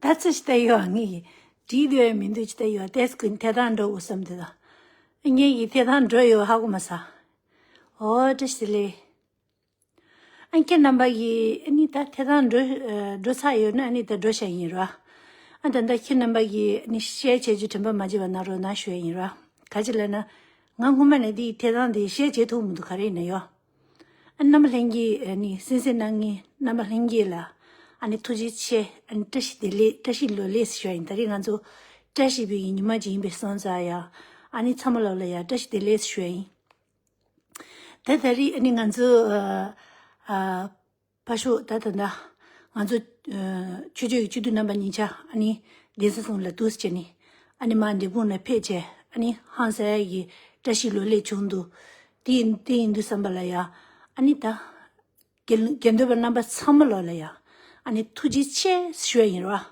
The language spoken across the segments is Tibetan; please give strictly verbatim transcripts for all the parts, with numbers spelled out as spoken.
ད་ཚོད་ཅི་ལྟ་ཡོད་ངེད་ཀྱི་བྲིས་འདོད་མི་འདུག་ཅི་ལྟ་ཡོད་ཏེས་ཀུན་ཐད་ཐང་འགྲོ་འུ་བསམ་དེ་དང་། ངེད་ཀྱི་ཐད་ཐང་འགྲོ་ཡོད་ཧ་གོ་མ་ས། ཨོ་བཀྲ་ཤིས་བདེ་ལེགས། ཨ་ཁྱེད་རྣམ་པ་གིས་ཨ་ནི་ད་ཐད་ཐང་འགྲོ་ཨ་འགྲོ་ཚར་ཡོད་ན་ཨ་ནི་ད་འགྲོ་བྱ་ཡིན་ར། ཨ་ད་ད་ཁྱེད་རྣམ་པ་གིས་ཨ་ནི་ཤེར་བྱེད་རྒྱུ་དྲན་པ་མ་བརྗེད་པ་གནང་རོགས་གནང་ཞུ་ཡ་ཡིན་ར། ག་ཅི་ལབ་ན། ང་སྔོན་མ་ནས་འདིའི་ཐད་ཐང་འདི་ཤེར་བྱེད་ཐུབ་མི་འདུག་ག་རེ་ཡིན་ན་ཡོད། ཨ་རྣམ་པ་ལྷན་རྒྱས་ཨ་ནི་གསན་གཟིགས་གནང་མཁན་རྣམ་པ་ལྷན་རྒྱས་ལ་ཨ་ནི་ཐུགས་རྗེ་ཆེ། ཨ་ནི་བཀྲ་ཤིས་བདེ་ལེགས་བཀྲ་ཤིས་ལོ་ལེགས་ཞུ་ཡ་ཡིན། ད་རེས་ང་ཚོ་བཀྲ་ཤིས་པའི་ཉི་མ་ཅིག་ཡིན་པའི་སོང་ཙང་ཡ། ཨ་ནི་ཚང་མ་ལོ་ལ་ཡ་བཀྲ་ཤིས་བདེ་ལེགས་ཞུ་ཡ་ཡིན། ད་ད་རེས་ཨ་ནི་ང་ཚོ་ཨ་ཨ་ཕར་ཞོག་ད་ད་ད་ང་ཚོ་ཨ་ཆོས་རྗེ་ཡི་སྤྱི་འཐུས་རྣམ་པ་གཉིས་ཆ་ཨ་ནི་གདན་ས་གསུམ་ལ་འདུག་སེ་བྱས་ནས་ཨ་ནི་མར་འབྲས་སྤུངས་ལ་ཕེབས་བྱས་ཨ་ནི་ཧང་སང་ཡ་གི་བཀྲ་ཤིས་ལོ་ལེགས་བྱུང་འདུག་དེ་ཡིན་དེ་ཡིན་དུས་ཙམ་པ་ལ་ཡ་ཨ་ནི་ད་དགེ་དགེ་འདུན་པ་རྣམ་པ་ཚང་མ་ལོ་ལ་ཡ་ཨ་ནི་ཐུགས་རྗེ་ཆེ་ཞུ་ཡ་ཡིན་ར།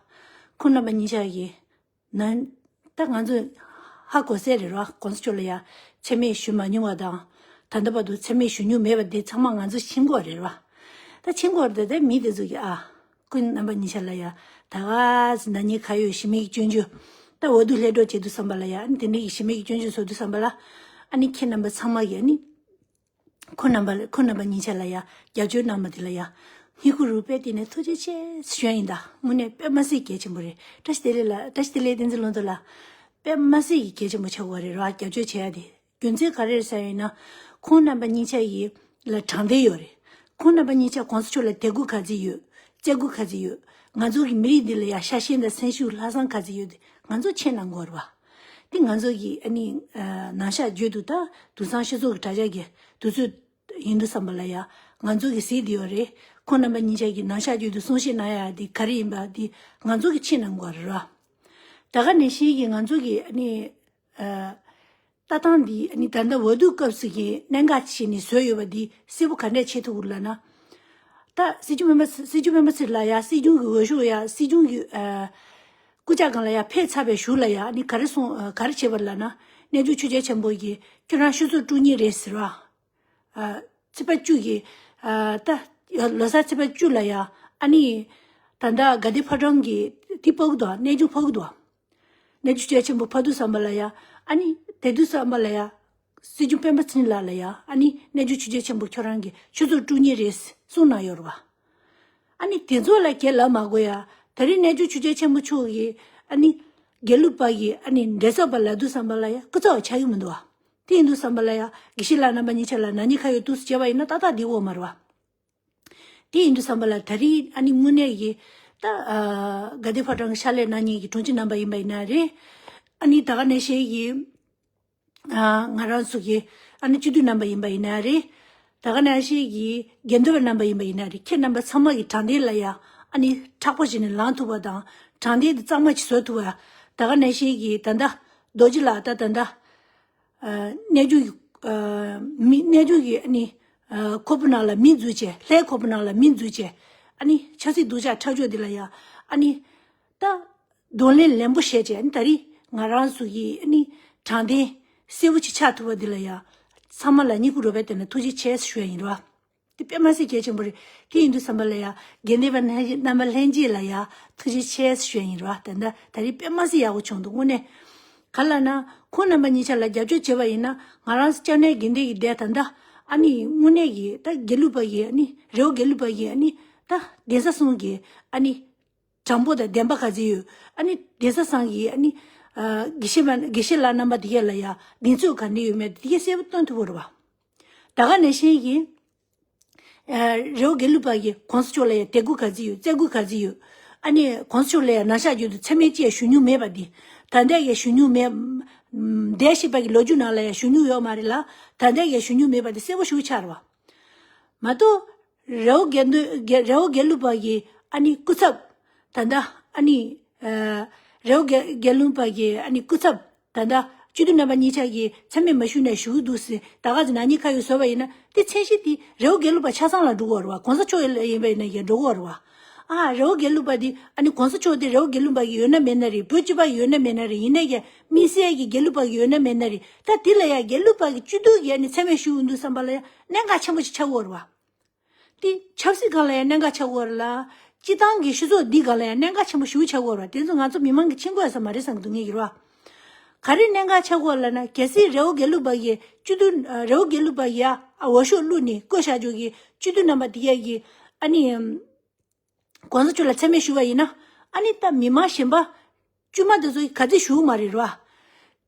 ཁོང་རྣམ་པ་གཉིས་ཆ་གི་ན། ད་ང་ཚོ་ཧ་གོ་སྲོལ་རེད་ར། གོང་ས་མཆོག་ལ་ཡ་མཚན་སྨད་ཞུ་མ་མྱོང་བ་དང་། ད་ལྟ་བར་དུ་མཚན་སྨད་ཞུ་མྱོང་མེད་པ་འདི་ཚང་མ་ང་ཚོ་ཤེས་ཀྱི་ཡོད་རེད་ར། ད་ཤེས་ཀྱི་ཡོད་རེད། ད་མི་དེ་ཚོ་གི་ཨ། ཁོང་རྣམ་པ་གཉིས་ཆ་ལ་ཡ་ད་ག་ཟེ་ན་ནིང་ཁ་ཡོད་གཞི་མེད་ཀྱི་སྐྱོན་བརྗོད། ད་འོས་བསྡུ་སླེབས་འགྲོ་བྱེད་དུས་ཙམ་པ་ལ་ཡ་ཨ་ནི་དེ་འདྲའི་གི་གཞི་མེད་ཀྱི་སྐྱོན་བརྗོད་བཟོ་དུས་ཙམ་པ་ལ་ཨ་ནི་ཁྱེད་རྣམ་པ་ཚང་མ་གི་ཨ་ནི། ཁོང་རྣམ་པ་ཁོང་རྣམ་པ་གཉིས་ཆ་ལ་ཡ་རྒྱབ་སྐྱོར་གནང་བ་དེ་ལ་ཡ་སྙིང་ཁུང་རུས་པའི་གཏིང་ནས་ཐུགས་རྗེ་ཆེ་ཞུ་ཡ་ཡིན། ད་དངོས་གནས་དཔེ་མ་སྲིད་གལ་ཆེན་པོ་རེད། བཀྲ་ཤིས་བདེ་ལེགས་ལ་བཀྲ་ཤིས་བདེ་ལེགས་བསྟན་འཛིན་ལྷུན་གྲུབ་ལགས། དཔེ་མ་སྲིད་ཀྱི་གལ་ཆེན་པོ་ཆགས་པ་རེད་ར། རྒྱབ་སྐྱོར་བྱེད་ཡ་དེ་རྒྱུ་མཚན་ག་རེ་རེད་ཟེར་བ་ཡིན་ན། ཁོང་རྣམ་པ་གཉིས་ཆ་ཡི་ལ་དྲང་བདེན་ཡོད་རེད། ཁོང་རྣམ་པ་གཉིས་ཆ་གོང་ས་མཆོག་ལ་དད་གུས་ག་ཚོད་ཡོད། བརྩི་བཀུར་ག་ཚོད་ཡོད། ང་ཚོ་གི་མི་རིགས་འདི་ལ་ཡ་ཤ་ཞེན་དང་སེམས་ཤུགས་ལྷག་བསམ་ག་ཚོད་ཡོད་དེ་ང་ཚོ་ཤེས་གནང་དགོས་རེད་བ། དེ་ང་ཚོ་གི་ཨ་ནི་ཨ་ནང་ཤག་བརྒྱུད་དུ་ད་དེང་སང་སྤྱི་ཚོགས་ཀྱི་དྲ་རྒྱ་གི་དུས་ཚོད་ཡིན་དུས་ཙམ་པ་ལ་ཡ་ང་ཚོ་གི་གཟིགས་བསྡད་ཡོད་རེད། ཁོང་རྣམ་པ་གཉིས་ཆ་གི་ནང་ཤག་བརྒྱུད་དུ་གསུང་བཤད་གནང་ཡ་དེ་ག་རེ་ཡིན་པ་དེ་ང་ཚོ་གི་ཤེས་གནང་དགོས་རེད་ར། ད་ག་ནང་བཞིན་གྱི་ང་ཚོ་གི་ཨ་ནི་ཨ་ལྟ་སྟངས་འདི་ཨ་ནི་ད་ལྟ་འོས་བསྡུ་སྐབས་སུ་གི་གནད་འགག་ཅིག་ནས་བཟོས་ཡོད་པ་འདི་གསལ་པོ་ག་འདྲས་བྱེད་ཐུབ་ལབ་ན། ད་སྲིད་སྐྱོང་སྤེན་པ་སྲིད་སྐྱོང་སྤེན་པ་ཚེ་རིང་ལགས་ཡ་སྲིད་སྐྱོང་གི་འོས་ཤོག་ཡ་སྲིད་སྐྱོང་གི་ཨ་སྐུ་ཕྱྭ་སྒང་ལ་ཡ་ཕེབས་ཚར་བའི་གཞུག་ལ་ཡ་ཨ་ནི་ག་རེ་སོང་ཨ་ག་རེ་བྱས་པ་ལབ་ན། གནས་མཆོག་ཆོས་རྒྱལ་ཆེན་པོ་གིས་ཁྱོད་རང་ཆུ་ཚོད་དྲུག་གཉིས་རེད་ཟེར་བ། ཨ་ཚེས་པ་བཅུ་གི་ཨ་ད་ལོ་གསར་ཚེས་པ་བཅུ་ལ་ཡ་ཨ་ནི་ད་ལྟ་དགའ་ལྡན་ཕོ་བྲང་གི་དེ་ཕོག་གི་འདུག་གནས་མཆོག་ཕོག་གི་འདུག་གནས་མཆོག་ཆོས་རྒྱལ་ཆེན་པོ་ཕོག་དུས་ཙམ་པ་ལ་ཡ་ཨ་ནི་དེ་དུས་ཙམ་པ་ལ་ཡ་སྲིད་སྐྱོང་སྤེན་པ་ཚེ་རིང་ལགས་ལ་ཡ་ཨ་ནི་གནས་མཆོག་ཆོས་རྒྱལ་ཆེན་པོ་ཁྱོད་རང་གི་ཆུ་ཚོད་དྲུག་གཉིས་རེད་གསུངས་གནང་ཡོད་རེད་བ། ཨ་ནི་དེ་ཚོ་ལ་ཁྱེད་ལབ་མ་དགོས་ཡ། ད་རེས་གནས་མཆོག་ཆོས་རྒྱལ་ཆེན་པོ་མཆོག་གིས་ཨ་ནི་དགེ་ལུགས་པ་གི་ཨ་ནི་འབྲས་ཚོགས་པ་ལབ་དུས་ཙམ་པ་ལ་ཡ་སྐུ་ཚབ་ཆགས་ཀྱི་མི་འདུག་བ། དེ་ཡིན་དུས་ཙམ་པ་ལ་ཡ་དགེ་བཤེས་ལགས་རྣམ་པ་གཉིས་ཆ་ལ་ན་ནིང་ཁ་ཡོད་དུས་སུ་བྱས་པ་ཡིན་ན་ཏག་ཏག་འགྲིག་འོ་མ་རེད་བ། དེ་ཡིན་དུས་ཙམ་པ་ལ་ད་རེས་ཨ་ནི་དངོས་གནས་ཀྱི་ད་ཨ་དགའ་ལྡན་ཕོ་བྲང་གི་ཕྱག་ལས་གནང་མཁན་གྱི་དྲུང་ཆེ་རྣམ་པ་ཡིན་པ་ཡིན་ན་རེད། ཨ་ནི་ད་ག་ནང་བཞིན་གྱི་ཨ་ང་རང་ཚོ་གི་ཨ་ནི་སྤྱི་འཐུས་རྣམ་པ་ཡིན་པ་ཡིན་ན་རེད། ད་ག་ནང་བཞིན་གྱི་དགེ་འདུན་པ་རྣམ་པ་ཡིན་པ་ཡིན་ན་རེད། ཁྱེད་རྣམ་པ་ཚང་མ་གི་དྲང་བདེན་ལ་ཡ་ཨ་ནི་མཁྲེགས་པོ་བྱས་ནས་ལངས་ཐུབ་པ་དང་དྲང་བདེན་དེ་གཙང་མ་ཅིག་བཟོ་ཐུབ་པ། ད་ག་ནང་བཞིན་གྱི་ད་ལྟ་རྡོ་རྗེ་ལགས་ད་ད་ལྟ་ཨ་གནས་ཆུང་གི་ཨ་མི་གནས་ཆུང་གི་ཨ་ནི་ཨ་ཁོག་པ་ནང་ལ་མི་འཛུལ་བྱས། ལྷའི་ཁོག་པ་ནང་ལ་མི་འཛུལ་བྱས། ཨ་ནི་ཆབ་སྲིད་སྡུག་ཅག་ཁྲག་སྦྱོར་འདི་ལ་ཡ་ཨ་ནི་ད་གདོང་ལེན་ལན་པོ་བྱས་བྱས། ཨ་ནི་ད་རེས་ང་རང་ཚོ་གི་ཨ་ནི་དྲང་བདེན་གསལ་པོ་ཅིག་ཆགས་ཐུབ་པ་འདི་ལ་ཡ་ཚང་མ་ལ་སྙིང་ཁུང་རུས་པའི་གཏིང་ནས་ཐུགས་རྗེ་ཆེ་ཞུ་ཡ་ཡིན་ར། དེ་དཔེ་མ་སྲིད་གལ་ཆེན་པོ་རེད། དེ་ཡིན་དུས་ཙམ་པ་ལ་ཡ་དགེ་འདུན་པ་རྣམ་པ་ལྷན་རྒྱས་ལ་ཡ་ཐུགས་རྗེ་ཆེ་ཞུ་ཡ་ཡིན་ར། ད་ལྟ་ད་རེས་དཔེ་མ་སྲིད་ཡག་པོ་བྱུང་འདུག་དངོས་གནས། ག་ལབ་ན་ཁོང་རྣམ་པ་གཉིས་ཆ་ལ་རྒྱབ་སྐྱོར་བྱས་པ་ཡིན་ན་ང་རང་སྐྱབས་གནས་དགེ་འདུན་གྱི་སྡེ་ད་ལྟ་ཨ་ནི་དངོས་གནས་ཀྱི་ད་དགེ་ལུགས་པ་གི་ཨ་ནི་རི་བོ་དགེ་ལུགས་པ་གི་ཨ་ནི་ད་གདན་ས་གསུམ་གྱི་ཨ་ནི་དྲང་པོ་དང་བདེན་པ་ག་ཚོད་ཡོད། ཨ་ནི་གདན་ས་ཚང་གི་ཨ་ནི་ཨ་དགེ་བཤེས་མ་དགེ་བཤེས་ལགས་རྣམ་པ་དེ་གས་ལ་ཡ་གདེང་ཚོད་ག་འདྲ་ཡོད་མེད་དེ་གས་གསལ་པོ་སྟོན་ཐུབ་པ་རེད་བ། ད་ག་ནང་བཞིན་གྱི། ཨ་རི་བོ་དགེ་ལུགས་པ་གིས་གོང་ས་མཆོག་ལ་ཡང་དད་གུས་ག་ཚོད་ཡོད། བརྩི་བཀུར་ག་ཚོད་ཡོད། ཨ་ནི་གོང་ས་མཆོག་ལ་ཡང་ནང་ཤག་བརྒྱུད་དུ་མཚན་སྨད་ཅིག་ཡང་ཞུ་མྱོང་མེད་པ་འདི། ད་ལྟ་ཡང་ཞུ་མྱོང་མེད། འདས་ཤིང་པ་གི་ལོ་རྒྱུས་ནང་ལ་ཡང་ཞུ་མྱོང་ཡོད་མ་རེད་ལ། ད་ལྟ་ཡང་ཞུ་མྱོང་མེད་པ་འདི་གསལ་པོ་ཞེ་པོ་ཆགས་རེད་བ། མ་གཏོགས། རི་བོ་དགེ་འདུན་རི་བོ་དགེ་ལུགས་པ་གི་ཨ་ནི་སྐུ་ཚབ། ད་ལྟ་ཨ་ནི། ཨ་རི་བོ་དགེ་དགེ་ལུགས་པ་གི་ཨ་ནི་སྐུ་ཚབ། ད་ལྟ་སྤྱི་འཐུས་རྣམ་པ་གཉིས་ཆ་གིས་མཚན་སྨད་མ་ཞུས་ནས་བཞུགས་འདུག་ཟེར། ད་ག་ཟེ་ན་ནིང་ཁ་ཡོད་བཟོས་པ་ཡིན་ན་དེ་མཚན་གཞི་དེ་རི་བོ་དགེ་ལུགས་པ་ཆ་ཚང་ལ་འགྲོ་གི་ཡོད་རེད་བ། གོང་ས་མཆོག་ཡིན་པ་ཡིན་ན་ཡང་འགྲོ་གི་ཡོད་རེད་བ། ཨ་རི་བོ་དགེ་ལུགས་པ་དེ་ཨ་ནི་གོང་ས་མཆོག་དེ་རི་བོ་དགེ་ལུགས་པ་གི་ཡོད་ན་མེད་ན་རེད། བོད་སྤྱི་པ་ཡོད་ན་མེད་ན་རེད། ཡིན་ན་ཡང་དམིགས་བསལ་གྱི་དགེ་ལུགས་པ་གི་ཡོད་ན་མེད་ན་རེད། ད་དེ་ལ་ཡང་དགེ་ལུགས་པ་གི་སྤྱི་འཐུས་ཀྱིས་ཨ་ནི་མཚན་སྨད་ཞུ་འདུག་བསམ་པ་ལ་ཡང་གནད་འགག་ཆེན་པོ་ཞིག་ཆགས་ཀྱི་ཡོད་རེད་བ། དེ་ཆབ་སྲིད་སྒང་ལ་ཡང་གནད་འགག་ཆགས་ཀྱི་ཡོད་རེད་ལ། སྤྱི་བཏང་གི་སྤྱི་ཚོགས་འདི་སྒང་ལ་ཡང་གནད་འགག་ཆེན་པོ་ཞེ་པོ་ཆགས་ཀྱི་ཡོད་རེད་བ། དེ་ཚོ་ང་ཚོ་མི་མང་གིས་མཁྱེན་དགོས་ས་མ་རེད་བསམ་གྱི་འདུག་ངེད་ཀྱིས་རེད་བ། ག་རེ་གནད་འགག་ཆགས་ཀྱི་ཡོད་ལབ་ན། གལ་སྲིད་རི་བོ་དགེ་ལུགས་པ་གིས་སྤྱི་འཐུས་རི་བོ་དགེ་ལུགས་པ་ཡ་འོས་ཤོག་བླུགས་ནས་བསྐོས་བཞག་རྒྱུ་གི་སྤྱི་འཐུས་རྣམ་པ་དེ་གས་ཀྱིས་ཨ་ནི་གོང་ས་མཆོག་ལ་མཚན་སྨད་ཞུས་པ་ཡིན་ན། ཨ་ནི་ད་མི་མང་གཞན་པ་དཀྱུས་མ་དེ་ཚོ་གིས་ག་ཚོད་ཞུ་གི་མ་རེད་རེད་བ།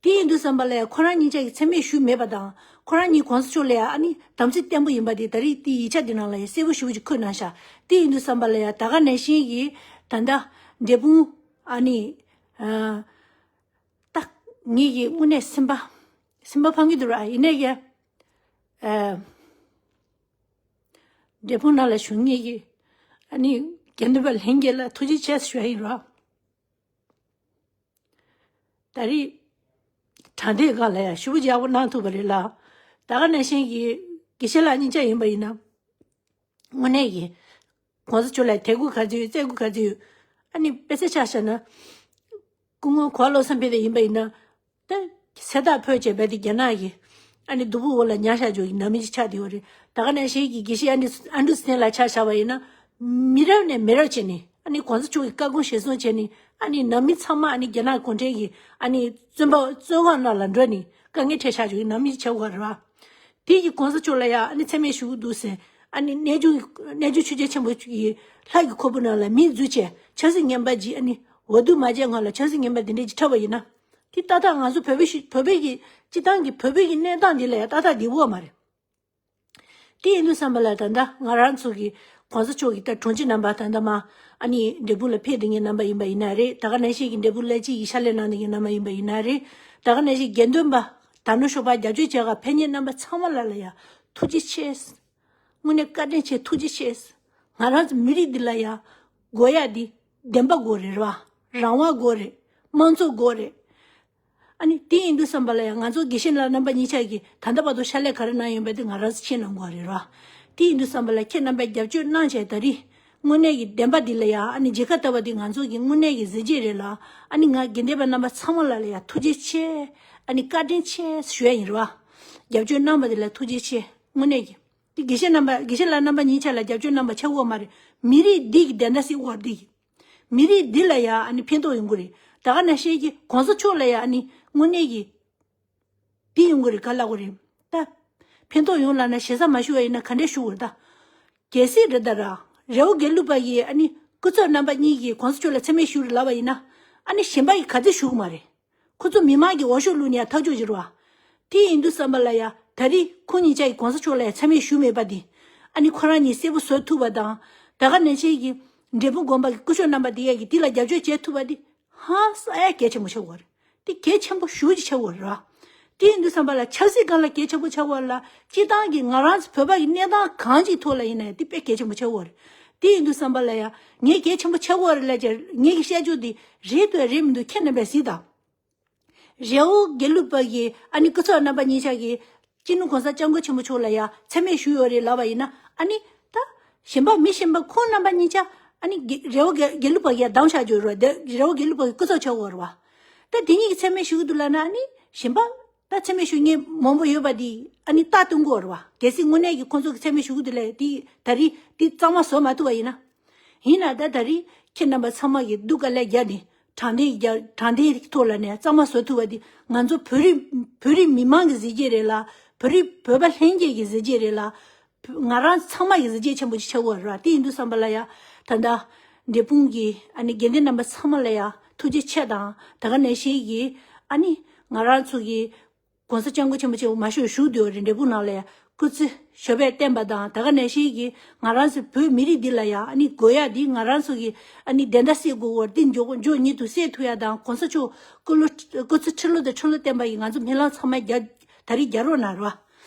དེ་ཡིན་དུས་ཙམ་པ་ལ་ཡ་ཁོ་རང་གཉིས་ཆ་གིས་མཚན་སྨད་ཞུས་མེད་པ་དང་། ཁོ་རང་གཉིས་གོང་ས་མཆོག་ལ་ཡ་ཨ་ནི་དམ་ཚིག་བརྟན་པོ་ཡིན་པ་དེ་ད་རེས་དེ་ཡིག་ཆ་དེ་ནང་ལ་ཡ་གསལ་པོ་ཞེ་པོ་ཅིག་འཁོད་གནང་ཤག་དེ་ཡིན་དུས་ཙམ་པ་ལ་ཡ་ད་ག་ནང་བཞིན་གྱི་ད་ལྟ་འབྲས་སྤུངས་ཨ་ནི་ཨ་ད་ངེད་ཀྱི་དངོས་གནས་སེམས་པ་སེམས་པ་ཕམ་གྱི་འདུག་ར། ཡིན་ནའི་ཀྱང་ཨ་འབྲས་སྤུངས་ནང་ལ་བཞུགས་མཁན་གྱི་ཨ་ནི་དགེ་འདུན་པ་ལྷན་རྒྱས་ལ་ཐུགས་རྗེ་ཆེ་ཞུ་ཡ་ཡིན་ར། ད་རེས་དྲང་བདེན་སྒང་ལ་ཡང་ཞེ་པོ་ཅིག་ཡག་པོ་གནང་ཐུབ་པ་རེད་ལ། ད་ག་ནང་བཞིན་གྱི་དགེ་བཤེས་ལགས་གཉིས་ཆ་ཡིན་པ་ཡིན་ན། དངོས་གནས་ཀྱི་གོང་ས་མཆོག་ལ་དད་གུས་ག་ཚོད་ཡོད། བརྩི་བཀུར་ག་ཚོད་ཡོད། ཨ་ནི་དཔེ་ཆ་ཆ་བཞག་ན། སྐུ་ངོ་གོ་བ་བློ་བཟང་ཕེབས་དེ་ཡིན་པ་ཡིན་ན། ད་གཟེངས་རྟགས་ཕུལ་བྱས་རྦད་དེ་རྒྱ་ནག་གི་ཨ་ནི་སྡུག་པོ་འོག་ལ་ཉར་བཞག་རྒྱུ་གི་ནང་མི་ཅིག་ཆགས་བསྡད་ཡོད་རེད། ད་ག་ནང་བཞིན་གྱི་དགེ་བཤེས་ཨན་ཌི་ཨན་ཌི་སི་ཊན་ལགས་ཆ་བཞག་པ་ཡིན་ན། མི་རབས་ནས་མི་རབས་བྱས་ནས་ཨ་ནི་གོང་ས་མཆོག་གི་བཀའ་དགོངས་གཞིར་བཟུང་བྱས་ནས་ཨ་ནི་ནང་མི་ཚང་མ་ཨ་ནི་རྒྱ་ནག་གུང་ཁྲན་གྱི་ཨ་ནི་བཙོན་པ་བཙོན་ཁང་ནང་ལ་འགྲོ་ནས་དཀའ་ངལ་འཕྲད་བཞག་རྒྱུ་གི་ནང་མི་ཅིག་ཆགས་ཡོད་རེད་བ། དེ་ཡི་གོང་ས་མཆོག་ལ་ཡང་ཨ་ནི་མཚན་སྨད་ཞུ་གི་འདུག་ཟེར། ཨ་ནི་གནས་ཆུང་གནས་ཆུང་ཆོས་རྒྱལ་ཆེན་པོ་ཡི་ལྷ་ཡི་ཁོལ་པོ་ནང་ལ་མི་འཛུལ་བྱས་ཆབ་སྲིད་ངན་པ་ཅིག་ཨ་ནི་འོས་བསྡུ་མ་བྱས་སྔོན་ལ་ཆབ་སྲིད་ངན་པ་འདི་འདྲས་ཅིག་འཁྲབ་པ་ཡིན་ན། དེ་ཏག་ཏག་ང་ཚོ་བོད་པའི་ཤི་བོད་པའི་གི་སྤྱི་བཏང་གི་བོད་པའི་གི་གནས་སྟངས་འདི་ལ་ཡང་ཏག་ཏག་བདེ་པོ་མ་རེད། དེ་ཡིན་དུས་ཙམ་པ་ལ་ད་ལྟ་ང་རང་ཚོ་གི་གོང་ས་མཆོག་གི་ད་དྲུང་ཆེ་རྣམ་པ་ད་ལྟ་མ་ཨ་ནི་འབྲས་སྤུངས་ལ་ཕེབས་བསྡད་མཁན་རྣམ་པ་ཡིན་པ་ཡིན་ན་རེད། ད་ག་ནང་བཞིན་གྱི་འབྲས་སྤུངས་བླ་སྤྱི་ཡི་ཕྱག་ལས་གནང་བསྡད་མཁན་རྣམ་པ་ཡིན་པ་ཡིན་ན་རེད། ད་ག་ནང་བཞིན་དགེ་འདུན་པ་དར་ནོར་ཤོར་བ་རྒྱབ་སྐྱོར་བྱེད་ག་ཕེབས་མཁན་རྣམ་པ་ཚང་མ་ལ་ལ་ཡ་ཐུགས་རྗེ་ཆེ། དངོས་གནས་བཀའ་དྲིན་ཆེ། ཐུགས་རྗེ་ཆེ། ང་རང་ཚོ་མི་རིགས་འདི་ལ་ཡ་དགོས་ཡ་འདི་བདེན་པ་དགོས་རེད་ར། རང་དབང་དགོས་རེད། དམངས་གཙོ་དགོས་རེད། ཨ་ནི་དེ་ཡིན་དུས་ཙམ་པ་ལ་ཡང་ང་ཚོ་དགེ་བཤེས་ལགས་རྣམ་པ་གཉིས་ཆ་གིས་ད་ལྟ་བར་དུ་ཕྱག་ལས་ག་རེ་གནང་ཡོད་པ་དེ་ང་རང་ཚོ་ཤེས་གནང་དགོས་རེད་ར། དེ་ཡིན་དུས་ཙམ་པ་ལ་ཁྱེད་རྣམ་པས་རྒྱབ་སྐྱོར་གནང་བྱས་ད་རེས་དངོས་གནས་ཀྱི་བདེན་པ་འདི་ལ་ཡང་ཨ་ནི་མཇལ་ཁ་བལྟས་པ་འདི་ང་ཚོ་གི་དངོས་གནས་ཀྱི་གཟི་བརྗིད་རེད་ལ། ཨ་ནི་ང་དགེ་འདུན་པ་རྣམ་པ་ཚང་མ་ལ་ལ་ཡང་ཐུགས་རྗེ་ཆེ། ཨ་ནི་བཀའ་དྲིན་ཆེ་ཞུ་ཡ་ཡིན་ར་བ། རྒྱབ་སྐྱོར་གནང་བ་འདི་ལ་ཐུགས་རྗེ་ཆེ། དངོས་གནས་ཀྱི། དེ་དགེ་བཤེས་རྣམ་པ་དགེ་བཤེས་ལགས་རྣམ་པ་གཉིས་ཆ་ལ་རྒྱབ་སྐྱོར་གནང་བ་ཆགས་ཡོད་མ་རེད། མི་རིགས་འདི་གི་བདེན་མཐའ་གསལ་བ་འདི་གི། མི་རིགས་འདི་ལ་ཡ་ཨ་ནི་ཕན་ཐོགས་ཡོང་གི་རེད། ད་ག་ནང་བཞིན་གྱི་གོང་ས་མཆོག་ལ་ཡ་ཨ་ནི་དངོས་གནས་ཀྱི་འདི་ཡོང་གི་རེད། ག་ལབ་དགོས་རེད། ད་ཕན་ཐོགས་ཡོང་ལབ་ན་ཞེ་ས་མ་ཞུ་བ་ཡིན་ན་ག་འདྲས་ཞུ་དགོས་རེད་ད། གལ་སྲིད་རེད་ད་ར། རི་བོ་དགེ་ལུགས་པ་ཡིས་ཨ་ནི་སྐུ་ཚབ་རྣམ་པ་གཉིས་ཀྱིས་གོང་ས་མཆོག་ལ་མཚན་སྨད་ཞུ་རེད་ལབ་པ་ཡིན་ན། ཨ་ནི་གཞན་པ་ཡིས་ག་ཚོད་ཞུ་གི་མ་རེད། ཁོ་ཚོ་མི་མང་གིས་འོས་ཤོག་བླུགས་ནས་ཡ་ཐག་གཅོད་བྱེད་རོགས། དེ་ཡིན་དུས་ཙམ་པ་ལ་ཡ་ད་རེས་ཁོང་གཉིས་ཆ་ཡིས་གོང་ས་མཆོག་ལ་ཡ་མཚན་སྨད་ཞུ་མེད་པ་དེ། ཨ་ནི་ཁོ་རང་གཉིས་གསལ་པོ་བཟོ་ཐུབ་པ་དང་། ད་ག་ནང་བཞིན་གྱི་འབྲས་སྤུངས་དགོན་པ་གི་སྐུ་ཞབས་རྣམ་པ་དེ་ཡ་གིས་དེ་ལ་རྒྱབ་སྐྱོར་བྱེད་ཐུབ་པ་དེ་ཧང་སང་ཡ་གལ་ཆེན་པོ་ཆགས་ཡོད་རེད། དེ་གལ་ཆེན་པོ་ཞེ་པོ་ཅིག་ཆགས་ཡོད་རེད་བ། དེ་ཡིན་དུས་ཙམ་པ་ལ་ཆབ་སྲིད་སྒང་ལ་གལ་ཆེན་པོ་ཆགས་ཡོད་ལ། སྤྱིར་བཏང་གི་ང་རང་ཚོ་བོད་པ་གི་གནས་སྟངས་གང་ཅིག་ཐོག་ལ་ཡིན་ན་ཡང་དེ་དཔེ་གལ་ཆེན་པོ་ཆགས་ཡོད་རེད། དེ་ཡིན་དུས་ཙམ་པ་ལ་ཡ་ངས་གལ་ཆེན་པོ་ཆགས་ཡོད་རེད་ལབ་ཀྱང་ངེད་ཀྱི་བཤད་རྒྱུ་དེ་རེད་འདུག་རེད་མི་འདུག་ཁྱེད་རྣམ་པས་གཟིགས་དང་། རི་བོ་དགེ་ལུགས་པ་གི་ཨ་ནི་སྐུ་ཚབ་རྣམ་པ་གཉིས་ཆ་གིས་སྤྱི་ནོར་གོང་ས་སྐྱབས་མགོན་ཆེན་པོ་མཆོག་ལ་ཡ་མཚན་སྨད་ཞུས་ཡོད་རེད་ལབ་པ་ཡིན་ན། ཨ་ནི་ད་གཞན་པ་མི་གཞན་པ་ཁོང་རྣམ་པ་གཉིས་ཆ་ཨ་ནི་དགེ་རི་བོ་དགེ་དགེ་ལུགས་པ་གིས་ཡ་བདམས་བཞག་རྒྱུ་རེད་བ། དེ་རི་བོ་དགེ་ལུགས་པ་གི་སྐུ་ཚབ་ཆགས་ཡོད་རེད་བ། ད་དེ་གཉིས་ཀྱིས་མཚན་སྨད་ཞུ་གི་འདུག་ལབ་ན། ཨ་ནི་གཞན་པ་ད་མཚན་སྨད་ཞུ་མཁན་མང་པོ་ཡོད་པ་དེ་ཨ་ནི་རྟགས་སྟོན་གྱི་ཡོད་རེད་བ། གལ་སྲིད་དངོས་གནས་ཀྱི་ཁོང་ཚོ་གིས་མཚན་སྨད་ཞུ་གི་འདུག་ལབ་དེ་ད་རེས་དེ་གཙང་མ་བཟོ་མ་ཐུབ་པ་ཡིན་ན། ཡིན་ན་ད་ད་རེས་ཁྱེད་རྣམ་པ་ཚང་མ་གིས་སྡུག་དཀའ་ལས་བརྒྱབ་ནས་དྲང་བདེན་རྒྱ་དྲང་བདེན་ཐོག་ལ་ནས་གཙང་མ་བཟོ་ཐུབ་པ་འདི་ང་ཚོ་བོད་རིགས་བོད་རིགས་མི་མང་གི་གཟི་བརྗིད་རེད་ལ། བོད་རིགས་བོད་པ་ལྷན་རྒྱས་ཀྱི་གཟི་བརྗིད་རེད་ལ། ང་རང་ཚང་མ་གི་གཟི་བརྗིད་ཆེན་པོ་ཅིག་ཆགས་ཡོད་རེད་བ། དེ་ཡིན་དུས་ཙམ་པ་ལ་ཡ་ད་ལྟ་འབྲས་སྤུངས་ཀྱི་ཨ་ནི་དགེ་འདུན་རྣམ་པ་ཚང་མ་ལ་ཡ་ཐུགས་རྗེ་ཆེ་དང་། ད་ག་ནང་བཞིན་གྱི་ཨ་ནི་ང་རང་ཚོ་གི་གོང་ས་སྐྱབས་མགོན་ཆེན་པོ་མཆོག་མ་ཞུ་བཞུགས་བསྡད་ཡོད་རེད། འབྲས་སྤུངས་ནང་ལ་ཡ་སྐུ་ཚེ་ཞབས་པད་བརྟན་པ་དང་། ད་ག་ནང་བཞིན་གྱི་ང་རང་ཚོ་བོད་མི་རིགས་འདི་ལ་ཡ་ཨ་ནི་དགོས་ཡ་འདི་ང་རང་ཚོ་གི་ཨ་ནི་བདེན་མཐའ་གསལ་དགོས་པ་འདི་མགྱོགས་མགྱོགས་མྱུར་དུ་གསལ་ཐུབ་ཡ་དང་། གོང་ས་མཆོག་སྐུ་ལོ་སྐུ་ཚེ་ཁྲི་ལོ་དང་ཁྲི་ལོ་བརྟན་པ་ཡི་ང་ཚོ་སྨོན་ལམ་ཚང་མ་རྒྱ་ད་རེས་རྒྱག་རོགས་གནང་རོགས།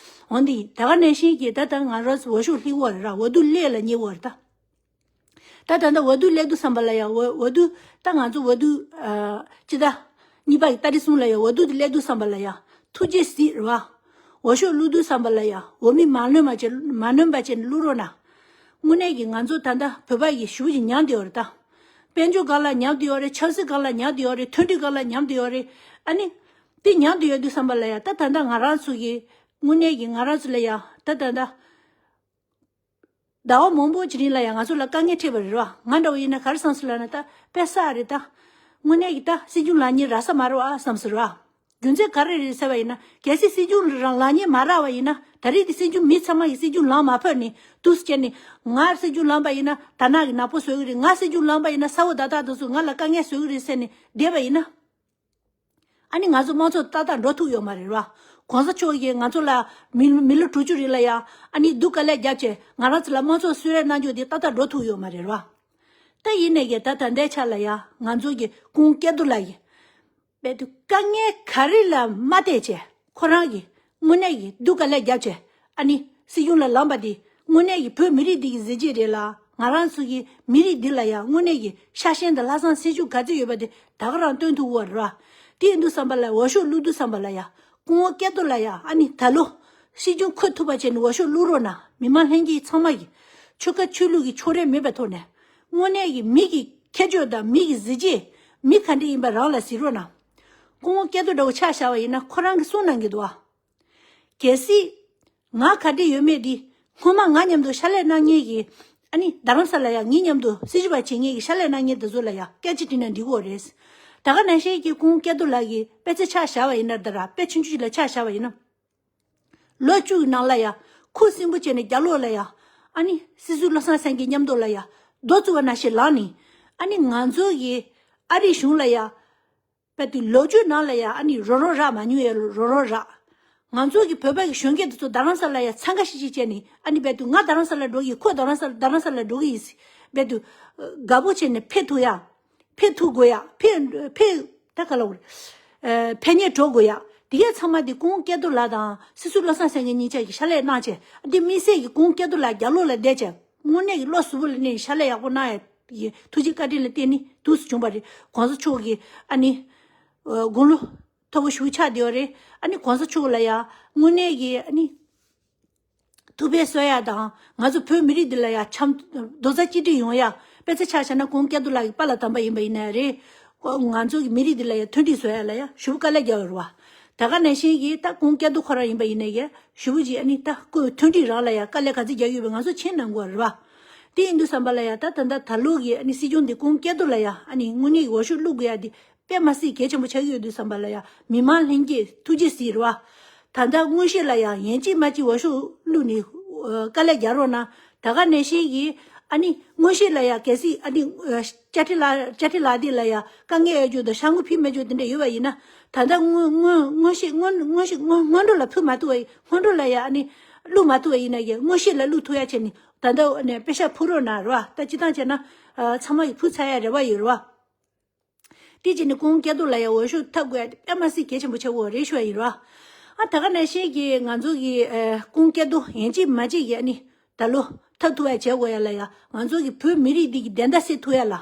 འོན་ཏེ་ད་ག་ནང་བཞིན་གྱི་ད་ལྟ་ང་རང་ཚོ་འོས་ཤོག་སླེབས་ཡོད་རེད་ར། འོས་བསྡུ་སླེབས་ལ་ཉེ་བ་རེད་ད། ད་ད་ལྟ་འོས་བསྡུ་སླེབས་དུས་ཙམ་པ་ལ་ཡ་འོས་འོས་བསྡུ་ད་ང་ཚོ་འོས་བསྡུ་ཨ་སྤྱི་ཟླ་གཉིས་པ་ཡི་ཏ་རིག་གསུམ་ལ་ཡ་འོས་བསྡུ་དེ་སླེབས་དུས་ཙམ་པ་ལ་ཡ་ཐུགས་རྗེ་གཟིགས་རེད་བ། འོས་ཤོག་བླུགས་དུས་ཙམ་པ་ལ་ཡ་འོས་མི་མ་ལོན་པ་བྱས་མ་ལོན་པ་བྱས་ནས་བླུགས་རོགས་གནང་། དངོས་གནས་ཀྱི་ང་ཚོ་ད་ལྟ་བོད་པ་ཡི་ཞེ་པོ་ཅིག་མྱངས་བསྡད་ཡོད་རེད་ད། དཔལ་འབྱོར་སྒང་ལ་མྱངས་བསྡད་ཡོད་རེད། ཆབ་སྲིད་སྒང་ལ་མྱངས་བསྡད་ཡོད་རེད། མཐུན་སྒྲིལ་སྒང་ལ་མྱངས་བསྡད་ཡོད་རེད། ཨ་ནི་དེ་མྱངས་བསྡད་ཡོད་དུས་ཙམ་པ་ལ་ཡ་ད་ད་ལྟ་ང་རང་ཚོ་གི་དངོས་གནས་ཀྱི་ང་རང་ཚོ་ལ་ཡ་ད་ད་ལྟ་ ཟླ་བ་མང་པོ་ཅིག་རིང་ལ་ཡང་ང་ཚོ་ལ་དཀའ་ངལ་འཕྲད་པ་རེད་བ། ང་འདྲ་བོ་ཡིན་ན་ག་རེ་བསམ་སོང་ལབ་ན། ད་དཔེ་བསགས་རེད། ད་དངོས་གནས་ཀྱི་ད་སྲིད་སྐྱོང་ལངས་མཁན་རག་ས་མ་རེད་བ་བསམ་སོང་རེད་བ། རྒྱུ་མཚན་ག་རེ་རེད་ཟེར་བ་ཡིན་ན། གལ་སྲིད་སྲིད་སྐྱོང་རང་ལངས་མཁན་མ་རག་པ་ཡིན་ན། ད་རེས་ཀྱི་སྲིད་སྐྱོང་མི་ཚང་མ་གིས་སྲིད་སྐྱོང་ལངས་མ་ཕོད་ནས་འདུག་སེ་བྱས་ནས། ང་སྲིད་སྐྱོང་ལངས་པ་ཡིན་ན་དར་ནག་གི་ནག་པོ་བཟོ་གི་རེད། ང་སྲིད་སྐྱོང་ལངས་པ་ཡིན་ན་ས་འོག་བརྡ་རྟགས་དེ་ཚོ་ང་ལ་དཀའ་ངལ་བཟོ་གི་རེད་ཟེར་ནས་བསྡད་པ་ཡིན་ན། ཨ་ནི་ང་ཚོ་དམངས་གཙོ་ཏག་ཏག་འགྲོ་ཐུབ་ཡོད་མ་རེད་བ། གོང་ས་མཆོག་གིས་ང་ཚོ་ལ་མི་མི་ལོ་དྲུག་ཅུ་རིང་ལ་ཡང་ཨ་ནི་སྡུག་དཀའ་ལས་བརྒྱབ་བྱས་ང་རང་ཚོ་ལ་དམངས་གཙོ་གསོལ་རས་གནང་རྒྱུ་དེ་ཏག་ཏག་འགྲོ་ཐུབ་ཡོད་མ་རེད་བ། ད་ཡིན་ནའི་གི་ད་ད་ལྟའི་ཆ་ལ་ཡང་ང་ཚོ་གི་སྐུ་ངོ་སྐལ་རྡོར་ལགས་ཀྱིས་དཔེ་དུ་དཀའ་ངལ་ག་རེ་ལ་མ་བལྟས་བྱས་ཁོ་རང་གིས་དངོས་གནས་ཀྱི་སྡུག་དཀའ་ལས་བརྒྱབ་བྱས་ཨ་ནི་སྲིད་སྐྱོང་ལ་ལངས་པ་དེ་དངོས་གནས་ཀྱི་བོད་མི་རིགས་འདི་གི་གཟི་བརྗིད་རེད་ལ། ང་རང་ཚོ་གི་མི་རིགས་འདི་ལ་ཡང་དངོས་གནས་ཀྱི་ཤ་ཞེན་དང་ལྷག་བསམ་སེམས་ཤུགས་ག་ཚོད་ཡོད་པ་དེ་ད་ག་རང་སྟོན་ཐུབ་པ་རེད་བ། དེ་ཡིན་དུས་ཙམ་པ་ལ་འོས་ཤོག་བླུག་དུས་ཙམ་པ་ལ་ཡང་སྐུ་ངོ་སྐལ་རྡོར་ལགས་ཡང་ཨ་ནི་ད་ལོ་སྲིད་སྐྱོང་འཁོད་ཐུབ་པ་བྱས་ནས་འོས་ཤོག་བླུག་རོགས་གནང་། མི་མང་ལྷན་རྒྱས་ཚང་མ་གི་ཆོལ་ཁ་ཆོས་ལུགས་ཀྱི་ཕྱོགས་རིས་མེད་པའི་ཐོག་ནས་དངོས་གནས་ཀྱི་མི་གི་ཁྱད་ཆོས་དང་མི་གི་གཟི་བརྗིད་མི་ག་འདྲ་ཡིན་པ་རང་ལ་གཟིགས་རོགས་གནང་། སྐུ་ངོ་སྐལ་རྡོར་འདྲ་བོ་ཆ་བཞག་པ་ཡིན་ན་ཁོ་རང་གིས་གསུངས་གནང་གི་འདུག་ཨ། གལ་སྲིད་ང་ག་འདྲ་ཡོད་མེད་འདི་སྔོན་མ་ང་མཉམ་དུ་ཕྱག་ལས་གནང་མཁན་གྱི་ཨ་ནི་རྡ་རམ་ས་ལ་ཡང་ངའི་མཉམ་དུ་སྲིད་བྱུས་པ་བྱེད་མཁན་གྱི་ཕྱག་ལས་གནང་མཁན་དེ་ཚོ་ལ་ཡང་སྐད་ཆ་དྲིས་ན་འགྲིག་གི་རེད། ད་ག་ནང་བཞིན་གྱི་སྐུ་ངོ་སྐལ་རྡོར་ལགས་ཀྱི་དཔེ་ཆ་ཆ་བཞག་པ་ཡིན་ན། ད་ར་དཔེ་ཆུང་ཆུང་ཞིག་ལ་ཆ་བཞག་པ་ཡིན་ན། ལོ་བཅུ་གི་ནང་ལ་ཡང་ཁུ་སིམ་པོ་བྱས་ནས་རྒྱབ་ལོགས་ལ་ཡང་ཨ་ནི་སྲིད་ཟུར་བློ་བཟང་སེང་གེ་མཉམ་དུ་ལ་ཡང་རྡོ་བཙུགས་པ་ནང་བཞིན་ལངས་ནས་ཨ་ནི་ང་ཚོ་གི་ཨ་རིའི་གཞུང་ལ་ཡང་། དཔེ་དེ་ལོ་རྒྱུས་ནང་ལ་ཡང་ཨ་ནི་རོ་རོ་རག་མ་མྱོང་ཡ། རོ་རོ་རག་ང་ཚོ་གི་བོད་པ་གི་གཞོན་སྐྱེས་དེ་ཚོ་རྡ་རམ་ས་ལ་ཡང་འཚང་ཁ་ཤིག་ཤིག་བྱས་ནས་ཨ་ནི་དཔེ་དེ་ང་རྡ་རམ་ས་ལ་འགྲོ་གི་ཡིན། ཁོ་རྡ་རམ་ས་རྡ་རམ་ས་ལ་འགྲོ་གི་ཡིན་ཟེར། དཔེ་དེ་དགའ་པོ་བྱས་ནས་ཕེབས་ཐུབ་ཡ། ཕེབས་ཐུབ་དགོས་ཡ། ཕེབས་ཕེབས་ད་ག་ལ་འོ་རེད། ཕེབས་ཉེས་འགྲོ་དགོས་ཡ། དེ་གས་ཚང་མ་དེ་སྐུ་ངོ་སྐལ་རྡོར་ལགས་དང་སྲིད་ཟུར་བློ་བཟང་སེང་གེ་གཉིས་ཆ་གི་ཕྱག་ལས་གནང་བྱས། འདི་དམིགས་བསལ་གྱི་སྐུ་ངོ་སྐལ་རྡོར་ལགས་རྒྱབ་ལོགས་ལ་བསྡད་བྱས་དངོས་གནས་ཀྱི་བློ་གཟུ་བོ་ལ་གནས་ཕྱག་ལས་ཡག་པོ་གནང་ཡ། ཡི་ཐུགས་རྗེ་བཀའ་དྲིན་ལ་བརྟེན་ནས་འདུག་སེ་བྱུང་བ་རེད། གོང་ས་མཆོག་གིས་ཨ་ནི་དགུང་ལོ་མཐོ་པོ་ཞེ་པོ་ཆགས་བསྡད་པ་རེད། ཨ་ནི་གོང་ས་མཆོག་ལ་ཡང་དངོས་གནས་ཀྱི་ཨ་ནི་ཐུགས་ཕན་གསོས་ཡ་དང་ང་ཚོ་བོད་མི་རིགས་འདི་ལ་ཡང་འཆམ་རྡོག་རྩ་གཅིག་སྒྲིལ་ཡོང་ཡ། དཔེ་ཆ་ཆ་བཞག་ན་སྐུ་ངོ་སྐལ་རྡོར་ལགས་ཀྱི་པཱ་ལགས་དམ་པ་ཡིན་པ་ཡིན་ན་རེད། ང་ཚོ་གི་མི་རིགས་འདི་ལ་ཡང་མཐུན་སྒྲིལ་བཟོ་ཡ་ལ་ཡང་ཞེ་པོ་དཀའ་ལས་རྒྱག་ཡོད་རེད་བ། ད་ག་ནང་བཞིན་གྱི་ད་སྐུ་ངོ་སྐལ་རྡོར་ཁོ་རང་ཡིན་པ་ཡིན་ན་ཡང་ཞེ་པོ་ཅིག་ཨ་ནི་ད་ཁོས་མཐུན་སྒྲིལ་རང་ལ་ཡང་དཀའ་ལས་ག་ཚོད་རྒྱག་ཡོད་པ་ང་ཚོ་མཁྱེན་གནང་དགོས་རེད་བ། དེ་ཡིན་དུས་ཙམ་པ་ལ་ཡང་ད་ད་ད་ད་ལོ་གི་ཨ་ནི་སྲིད་སྐྱོང་འདི་སྐུ་ངོ་སྐལ་རྡོར་ལ་ཡང་ཨ་ནི་དངོས་གནས་ཀྱི་འོས་ཤོག་བླུག་དགོས་ཡ་འདི་དཔེ་མ་སྲིད་གལ་ཆེན་པོ་ཆགས་ཀྱི་ཡོད་དུས་ཙམ་པ་ལ་ཡང་མི་མང་ལྷན་རྒྱས་ཐུགས་རྗེ་གཟིགས་རེད་བ། ད་ལྟ་དངོས་གཞི་ལ་ཡང་ཡིན་གཅིག་མིན་གཅིག་འོས་ཤོག་བླུགས་ནས་ཨ་དཀའ་ལས་རྒྱག་རོགས་གནང་། ད་ག་ནང་བཞིན་གྱི་ཨ་ནི་དངོས་གཞི་ལ་ཡང་གལ་སྲིད་ཨ་ནི་ཨ་བཅའ་ཁྲིམས་ལ་བཅའ་ཁྲིམས་ལག་དེབ་ལ་ཡང་དཀའ་ངལ་ཡོད་རྒྱུ་དང་ཤ་ངོ་ཕུད་མེད་རྒྱུ་དེ་འདྲ་ཡོད་པ་ཡིན་ན། ད་ལྟ་དངོས་དངོས་དངོས་གཞི་སྔོན་སྔོན་གཞི་སྔོན་སྔོན་འགྲོ་ལ་ཕུད་མ་ཐུབ་པ་ཡིན། སྔོན་འགྲོ་ལ་ཡང་ཨ་ནི་བླུགས་མ་ཐུབ་པ་ཡིན་ན་ཡང་དངོས་གཞི་ལ་བླུགས་ཐུབ་ཡ་བྱས་ནས་ད་ལྟ་ཨ་ནི་པེ་ཤག་ཕུལ་རོགས་གནང་རེད་བ། ད་སྤྱིར་བཏང་བྱས་ན་ཨ་ཚང་མ་གིས་ཕུལ་ཚར་ཡ་རེ་བ་ཡོད་རེད་བ། དེ་བྱས་ནས་སྐུ་ངོ་སྐལ་རྡོར་ལ་ཡང་འོས་ཤོག་འཐབ་དགོས་ཡ་དེ་དཔེ་མ་སྲིད་གལ་ཆེན་པོ་ཆགས་ཀྱི་ཡོད་རེད་ཞུ་ཡ་ཡིན་ར། ཨ་ད་ག་ནང་བཞིན་གྱི་ང་ཚོ་གི་ཨ་སྐུ་ངོ་སྐལ་རྡོར་ཡིན་གཅིག་མིན་གཅིག་གི་ཨ་ནི་ད་ལོ་འཐབ་ཐུབ་ཡ་བྱེད་དགོས་ཡ་ལ་ཡ། ང་ཚོ་གི་བོད་མི་རིགས་འདི་གི་བདེན་མཐའ་གསལ་ཐུབ་ཡ་ལ།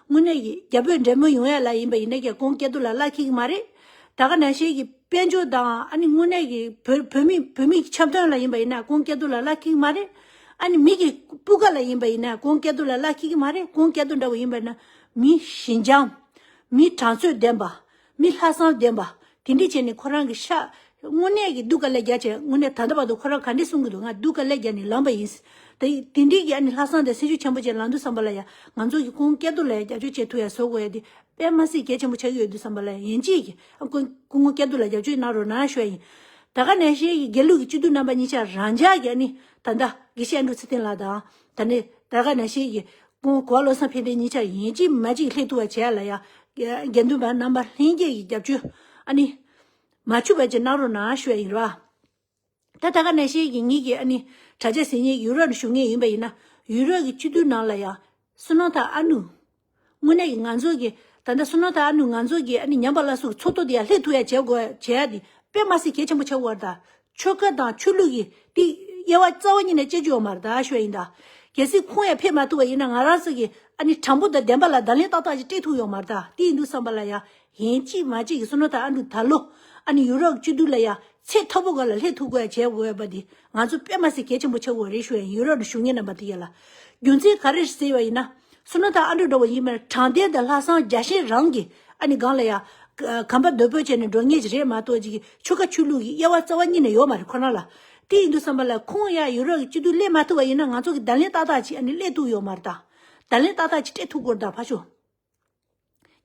དངོས་གནས་ཀྱི་རྒྱ་བོད་འབྲེལ་མོལ་ཡོང་ཡ་ལ་ཡིན་པ་ཡིན་ན་ཀྱང་སྐུ་ངོ་སྐལ་རྡོར་ལ་བླ་འཁེལ་གི་མ་རེད། ད་ག་ནང་བཞིན་གྱི་དཔལ་འབྱོར་དང་ཨ་ནི་དངོས་གནས་ཀྱི་བོད་བོད་མི་བོད་མི་གི་འཆམ་མཐུན་ལ་ཡིན་པ་ཡིན་ན་སྐུ་ངོ་སྐལ་རྡོར་ལ་བླ་འཁེལ་གི་མ་རེད། ཨ་ནི་མི་གི་སྤུས་ཀ་ལ་ཡིན་པ་ཡིན་ན་སྐུ་ངོ་སྐལ་རྡོར་ལ་བླ་འཁེལ་གི་མ་རེད། སྐུ་ངོ་སྐལ་རྡོར་འདྲ་བོ་ཡིན་པ་ཡིན་ན་མི་ཞི་འཇམ། མི་དྲང་ཚོད་ལྡན་པ། མི་ལྷག་བསམ་ལྡན་པ། དེ་འདྲ་བྱས་ནས་ཁོ་རང་གི་ཤ་དངོས་གནས་ཀྱི་སྡུག་དཀའ་ལས་རྒྱག་བྱས་དངོས་གནས་ད་ལྟ་བར་དུ་ཁོ་རང་ག་འདྲ་གསུང་གི་འདུག་ང་སྡུག་དཀའ་ལས་རྒྱག་ནས་ལངས་པ་ཡིན། དེ་དེ་འདྲའི་གི་ཨ་ནི་ལྷག་བསམ་དང་སེམས་ཤུགས་ཆེན་པོ་བྱས་ལངས་དུས་ཙམ་པ་ལ་ཡ་ང་ཚོ་གི་སྐུ་ངོ་སྐལ་རྡོར་ལ་ཡ་རྒྱབ་སྐྱོར་བྱེད་ཐུབ་ཡ་བཟོ་དགོས་ཡ་དེ་དཔེ་མ་སྲིད་གལ་ཆེན་པོ་ཆགས་ཀྱི་ཡོད་དུས་ཙམ་པ་ལ་ཡིན་གཅིག་གི་ཨ་སྐུ་སྐུ་ངོ་སྐལ་རྡོར་ལ་རྒྱབ་སྐྱོར་གནང་རོགས་གནང་ཞུ་ཡ་ཡིན། ད་ག་ནང་བཞིན་གྱི་དགེ་ལུགས་ཀྱི་སྤྱི་འཐུས་རྣམ་པ་གཉིས་ཆ་རང་འཇགས་ཀྱི་ཨ་ནི་ད་ལྟ་དགེ་བཤེས་ཨ་འབྲུག་ཚེ་བརྟན་ལགས་དང་། ད་ནི་ད་ག་ནང་བཞིན་གྱི་སྐུ་ངོ་གོ་བ་བློ་བཟང་ཕན་བདེ་གཉིས་ཆ་ཡིན་གཅིག་མིན་གཅིག་སླེབས་ཐུབ་པ་བྱས་ལ་ཡ། དགེ་འདུན་པ་རྣམ་པ་ལྷན་རྒྱས་ཀྱི་རྒྱབ་སྐྱོར་ཨ་ནི་མ་འཆུག་པ་ཅིག་གནང་རོགས་གནང་ཞུ་ཡ་ཡིན་ར། ད་ད་ག་ནང་བཞིན་གྱི་ངེད་ཀྱི་ཨ་ནི་དྲ་རྒྱ་ཟིན་ཉེ་ཡུ་རོབ་ནས་བཞུགས་མཁན་ཡིན་པ་ཡིན་ན་ཡུ་རོབ་ཀྱི་སྤྱི་འཐུས་ནང་ལ་ཡ་བསོད་ནམས་དང་ཨ་ནུ། དངོས་གནས་ཀྱི་ང་ཚོ་གི་ད་ལྟ་བསོད་ནམས་དང་ཨ་ནུ་ང་ཚོ་གི་ཨ་ནི་ཉམས་པ་སླར་གསོ་གི་ཚོགས་གཙོ་དེ་ཡ་སླེབས་ཐུབ་ཡ་བྱེད་དགོས་བྱེད་ཡ་དེ་དཔེ་མ་སྲིད་གལ་ཆེན་པོ་ཆགས་ཡོད་རེད་ད། ཆོལ་ཁ་དང་ཆོས་ལུགས་ཀྱི་དེ་དབྱེ་བ་རྩ་བ་ཉིད་ནས་བཅད་རྒྱུ་ཡོད་མ་རེད་ད་ཞུ་ཡ་ཡིན་ད། གལ་སྲིད་ཁོང་ཡང་ཕེབས་མ་ཐུབ་པ་ཡིན་ན་ང་རང་ཚོ་གི་ཨ་ནི་དྲང་པོ་དང་བདེན་པ་ལ་བརྡ་ལན་ཏག་ཏག་ཅིག་སྤྲད་ཐུབ་ཡོད་མ་རེད་ད། དེ་ཡིན་དུས་ཙམ་པ་ལ་ཡ་ཡིན་གཅིག་མིན་གཅིག་གི་བསོད་ནམས་དང་ཨ་ནུ་ད་ལོ་ཨ་ནི་ཡུ་རོབ་སྤྱི་འཐུས་ལ་ཡ་ཚད་མཐོ་པོ་སྒང་ལ་སླེབས་ཐུབ་དགོས་ཡ་བྱེད་དགོས་པ་དེ་ང་ཚོ་དཔེ་མ་སྲིད་གལ་ཆེན་པོ་ཆགས་ཡོད་རེད་ཞུ་ཡ་ཡིན། ཡུ་རོབ་ནས་བཞུགས་མཁན་རྣམ་པ་དེ་ཡ་ལ་རྒྱུ་མཚན་ག་རེ་རེད་ཟེར་བ་ཡིན་ན། བསོད་ནམས་དང་ཨ་འབྲུག་འདྲ་བོ་ཡིན་པ་ན་དྲང་བདེན་དང་ལྷག་བསམ་རྒྱ་ཞེན་རང་གི་ཨ་ནི་སྒང་ལ་ཡ་གོམ་པ་རྡོལ་པོ་བྱས་ནས་འགྲོ་མཁན་ཅིག་རེད་མ་གཏོགས་ཅིག་ཆོལ་ཁ་ཆོས་ལུགས་ཀྱི་དབྱེ་བ་རྩ་བ་ཉིད་ནས་ཡོད་མ་རེད་ཁོ་རང་ལ། དེ་ཡིན་དུས་ཙམ་པ་ལ་ཁོང་ཡ་ཡུ་རོབ་ཀྱི་སྤྱི་འཐུས་སླེབས་མ་ཐུབ་པ་ཡིན་ན་ང་ཚོ་གི་བརྡ་ལན་ཏག་ཏག་ཅིག་ཨ་ནི་སླེབས་ཐུབ་ཡོད་མ་རེད་ད། བརྡ་ལན་ཏག་ཏག་ཅིག་སྤྲད་ཐུབ་དགོས་རེད་ད་ཕ་ཤོ།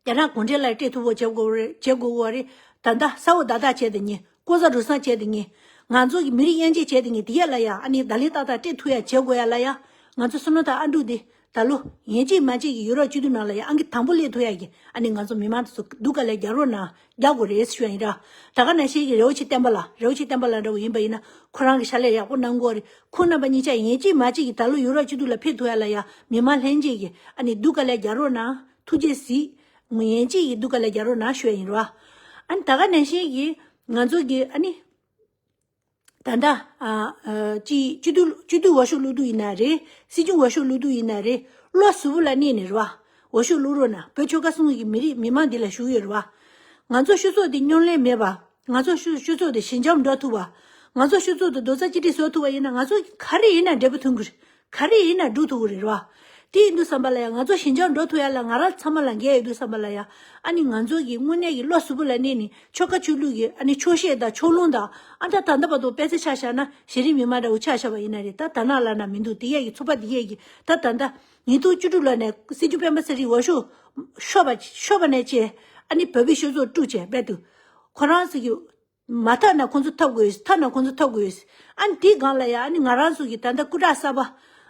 རྒྱ་ནག་གུང་ཁྲན་ལ་སྤྲད་ཐུབ་པོ་བྱེད་དགོས་རེད་བྱེད་དགོས་རེད། ད་ལྟ་ས་འོག་བརྡ་དག་བྱས་ཏེ་ཉེ་ལྐོག་ཟ་རུལ་སུངས་བྱས་ཏེ་ཉེ། ང་ཚོ་གི་མི་རིགས་དབྱེ་འབྱེད་བྱས་ཏེ་ཉེ་དེ་ཡ་ལ་ཡ་ཨ་ནི་བརྡ་ལན་ཏག་ཏག་སྤྲད་ཐུབ་ཡ་བྱེད་དགོས་ཡ་ལ་ཡ། ང་ཚོ་བསོད་ནམས་དང་ཨ་འབྲུག་དེ་ད་ལོ་ཡིན་གཅིག་མིན་གཅིག་གི་ཡུ་རོབ་སྤྱི་འཐུས་ནང་ལ་ཡ་ཨང་ཀི་དང་པོ་སླེབས་ཐུབ་ཡ་གི་ཨ་ནི་ང་ཚོ་མི་མང་དེ་ཚོ་སྡུག་དཀའ་ལས་རྒྱག་རོགས་གནང་རྒྱག་དགོས་རེད་ཞུ་ཡ་ཡིན་ར། ད་ག་ནང་བཞིན་གི་རི་བོ་ཆེ་བསྟན་པ་ལགས་རི་བོ་ཆེ་བསྟན་པ་ལགས་འདྲ་བོ་ཡིན་པ་ཡིན་ན་ཁོ་རང་གི་ཕྱག་ལས་ཡག་པོ་གནང་དགོས་རེད། ཁོང་རྣམ་པ་གཉིས་ཆ་ཡིན་གཅིག་མིན་གཅིག་གི་ད་ལོ་ཡུ་རོབ་སྤྱི་འཐུས་ལ་ཕེབས་ཐུབ་ཡ་ལ་ཡ་མི་མང་ལྷན་རྒྱས་ཀྱི་ཨ་ནི་སྡུག་དཀའ་ལས་རྒྱག་རོགས་གནང་ཐུགས་རྗེ་གཟིགས། ངོ་ཡན་ཅིག་གི་སྡུག་དཀའ་ལས་རྒྱག་རོགས་གནང་ཞུ་ཡ་ཡིན་རོ། ཨ་ནི་ད་ག་ནང་བཞིན་གྱི་ང་ཚོ་གི་ཨ་ནི་ད་ལྟ་ཨ་ཨ་ཅི་སྤྱི་འཐུས་སྤྱི་འཐུས་འོས་ཤོག་བླུག་དུས་ཡིན་ན་རེད། སྲིད་སྐྱོང་འོས་ཤོག་བླུག་དུས་ཡིན་ན་རེད། བློ་གཟུ་བོ་ལ་གནས་ནས་རེད་བ། འོས་ཤོག་བླུག་རོགས་གནང་བོད་ཆོལ་ཁ་གསུམ་གྱི་མི་རིགས་མི་མང་འདི་ལ་ཞུ་གི་ཡོད་རེད་བ། ང་ཚོ་སྤྱི་ཚོགས་འདི་སྙོམས་ལས་མེད་པ། ང་ཚོ་སྤྱི་སྤྱི་ཚོགས་འདི་ཞི་འཇམ་འགྲོ་ཐུབ་པ། ང་ཚོ་སྤྱི་ཚོགས་འདི་རྡོག་རྩ་གཅིག་སྒྲིལ་བཟོ་ཐུབ་པ་ཡིན་ན་ང་ཚོ་ག་རེ་ཡིན་ན་འབྲས་བུ་ཐོན་གི་རེད། ག་རེ་ཡིན་ན་འགྲུབ་ཐུབ་ཀྱི་རེད་རོ། དེ་ཡིན་དུས་ཙམ་པ་ལ་ཡང་ང་ཚོ་ཞི་འཇམ་འགྲོ་ཐུབ་ཡ་ལ་ང་རང་ཚང་མ་ལ་འགན་ཡོད་དུས་ཙམ་པ་ལ་ཡང་ཨ་ནི་ང་ཚོ་གི་དངོས་གནས་ཀྱི་བློ་གཟུ་བོ་ལ་གནས་ནས་ཆོལ་ཁ་ཆོས་ལུགས་ཀྱི་ཨ་ནི་ཆོག་ཤེས་དང་ཕྱོགས་ལྷུང་དང་ཨ་ད་ད་ལྟ་བར་དུ་དཔེ་ཆ་ཆ་བཞག་ན་གཞི་རིམ་མི་མང་འདྲ་བོ་ཆ་བཞག་པ་ཡིན་ན་རེད། ད་ད་ན་ལ་ན་མི་འདུག་དེ་ཡས་ཀྱི་ཚོགས་པ་དེ་ཡས་ཀྱི་ད་ད་ལྟ་ཉིས་སྟོང་བཅུ་དྲུག་ལོ་ནས་སྲིད་སྐྱོང་སྤེན་པ་ཚེ་རིང་འོས་ཤོག་ཤོར་བ་ཤོར་བ་ནས་བྱས་ཨ་ནི་བོད་པའི་སྤྱི་ཚོགས་དཀྲུགས་བྱས་རྦད་དུ་ཁོ་རང་ཚོ་གི་མ་ཐག་ན་ཁོང་ཚོ་ཐོབ་དགོས་ཡོད། ཐག་ན་ཁོང་ཚོ་ཐོབ་དགོས་ཡོད། ཨ་ནི་དེའི་སྒང་ལ་ཡ་ཨ་ནི་ང་རང་ཚོ་གི་ད་ལྟ་སྐུ་དྲག་གསར་པ་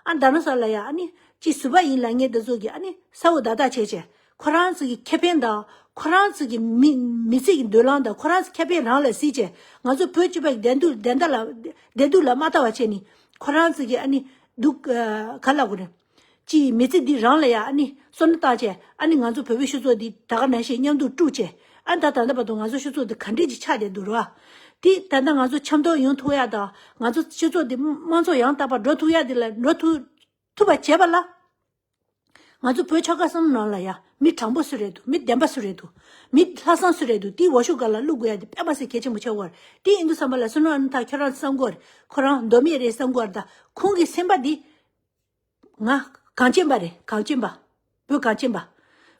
ཨ་ད་ནང་ས་ལ་ཡ་ཨ་ནི་ཅི་ཟུར་པ་ཡིན་ལབ་མཁན་དེ་ཚོ་གི་ཨ་ནི་ས་འོག་བརྡ་དག་བྱས་བྱས་ཁོ་རང་ཚོ་གི་ཁེ་ཕན་དང་ཁོ་རང་ཚོ་གི་མི་མི་ཚེ་གི་མདུན་ལམ་དང་ཁོ་རང་ཚོ་ཁེ་ཕན་རང་ལ་གཟིགས་བྱས་ང་ཚོ་བོད་སྤྱི་པ་གི་བདེ་སྡུག་བདེ་འདའ་ལ་བདེ་སྡུག་ལ་མ་ལྟ་བ་བྱས་ནས་ཁོ་རང་ཚོ་གི་ཨ་ནི་སྡུག་ག་ལབ་དགོས་རེད། ཅིའི་མི་ཚེ་འདི་རང་ལ་ཡ་ཨ་ནི་བསོད་ནམས་བཏང་བྱས་ཨ་ནི་ང་ཚོ་བོད་པའི་སྤྱི་ཚོགས་འདི་ད་ག་ནང་བཞིན་མཉམ་དུ་དཀྲུགས་བྱས་ཨ་ད་ད་ལྟ་བར་དུ་ང་ཚོ་སྤྱི་ཚོགས་འདི་ག་འདྲས་ཅིག་ཆགས་བསྡད་འདུག་ར། དེ་ད་ལྟ་ང་ཚོ་འཆམ་མཐུན་ཡོང་ཐུབ་ཡ་དང་ང་ཚོ་སྤྱི་ཚོགས་འདི་དམངས་གཙོ་ཡང་དག་པ་འགྲོ་ཐུབ་ཡ་འདི་ལ་འགྲོ་ཐུབ་ཐུབ་པ་བྱས་པ་ལ། ང་ཚོ་བོད་ཆོལ་ཁ་གསུམ་ནང་ལ་ཡ་མི་དྲང་པོ་སུ་རེད་འདུག་མི་བདེན་པ་སུ་རེད་འདུག་མི་ལྷག་བསམ་སུ་རེད་འདུག་དེའི་འོས་ཤོག་སྒང་ལ་བླུག་དགོས་ཡ་དེ་དཔེ་མ་སྲིད་གལ་ཆེན་པོ་ཆགས་ཡོད་རེད། དེ་ཡིན་དུས་ཙམ་པ་ལ་བསོད་ནམས་ཨ་ནི་ཐག་ཁྱོད་རང་བསམ་དགོས་རེད། ཁོ་རང་མདོ་སྨད་རེད་བསམ་དགོས་རེད། ད་ཁོང་གི་སེམས་པ་འདི། ང་གངས་ཅན་པ་རེད་གངས་ཅན་པ། བོད་གངས་ཅན་པ།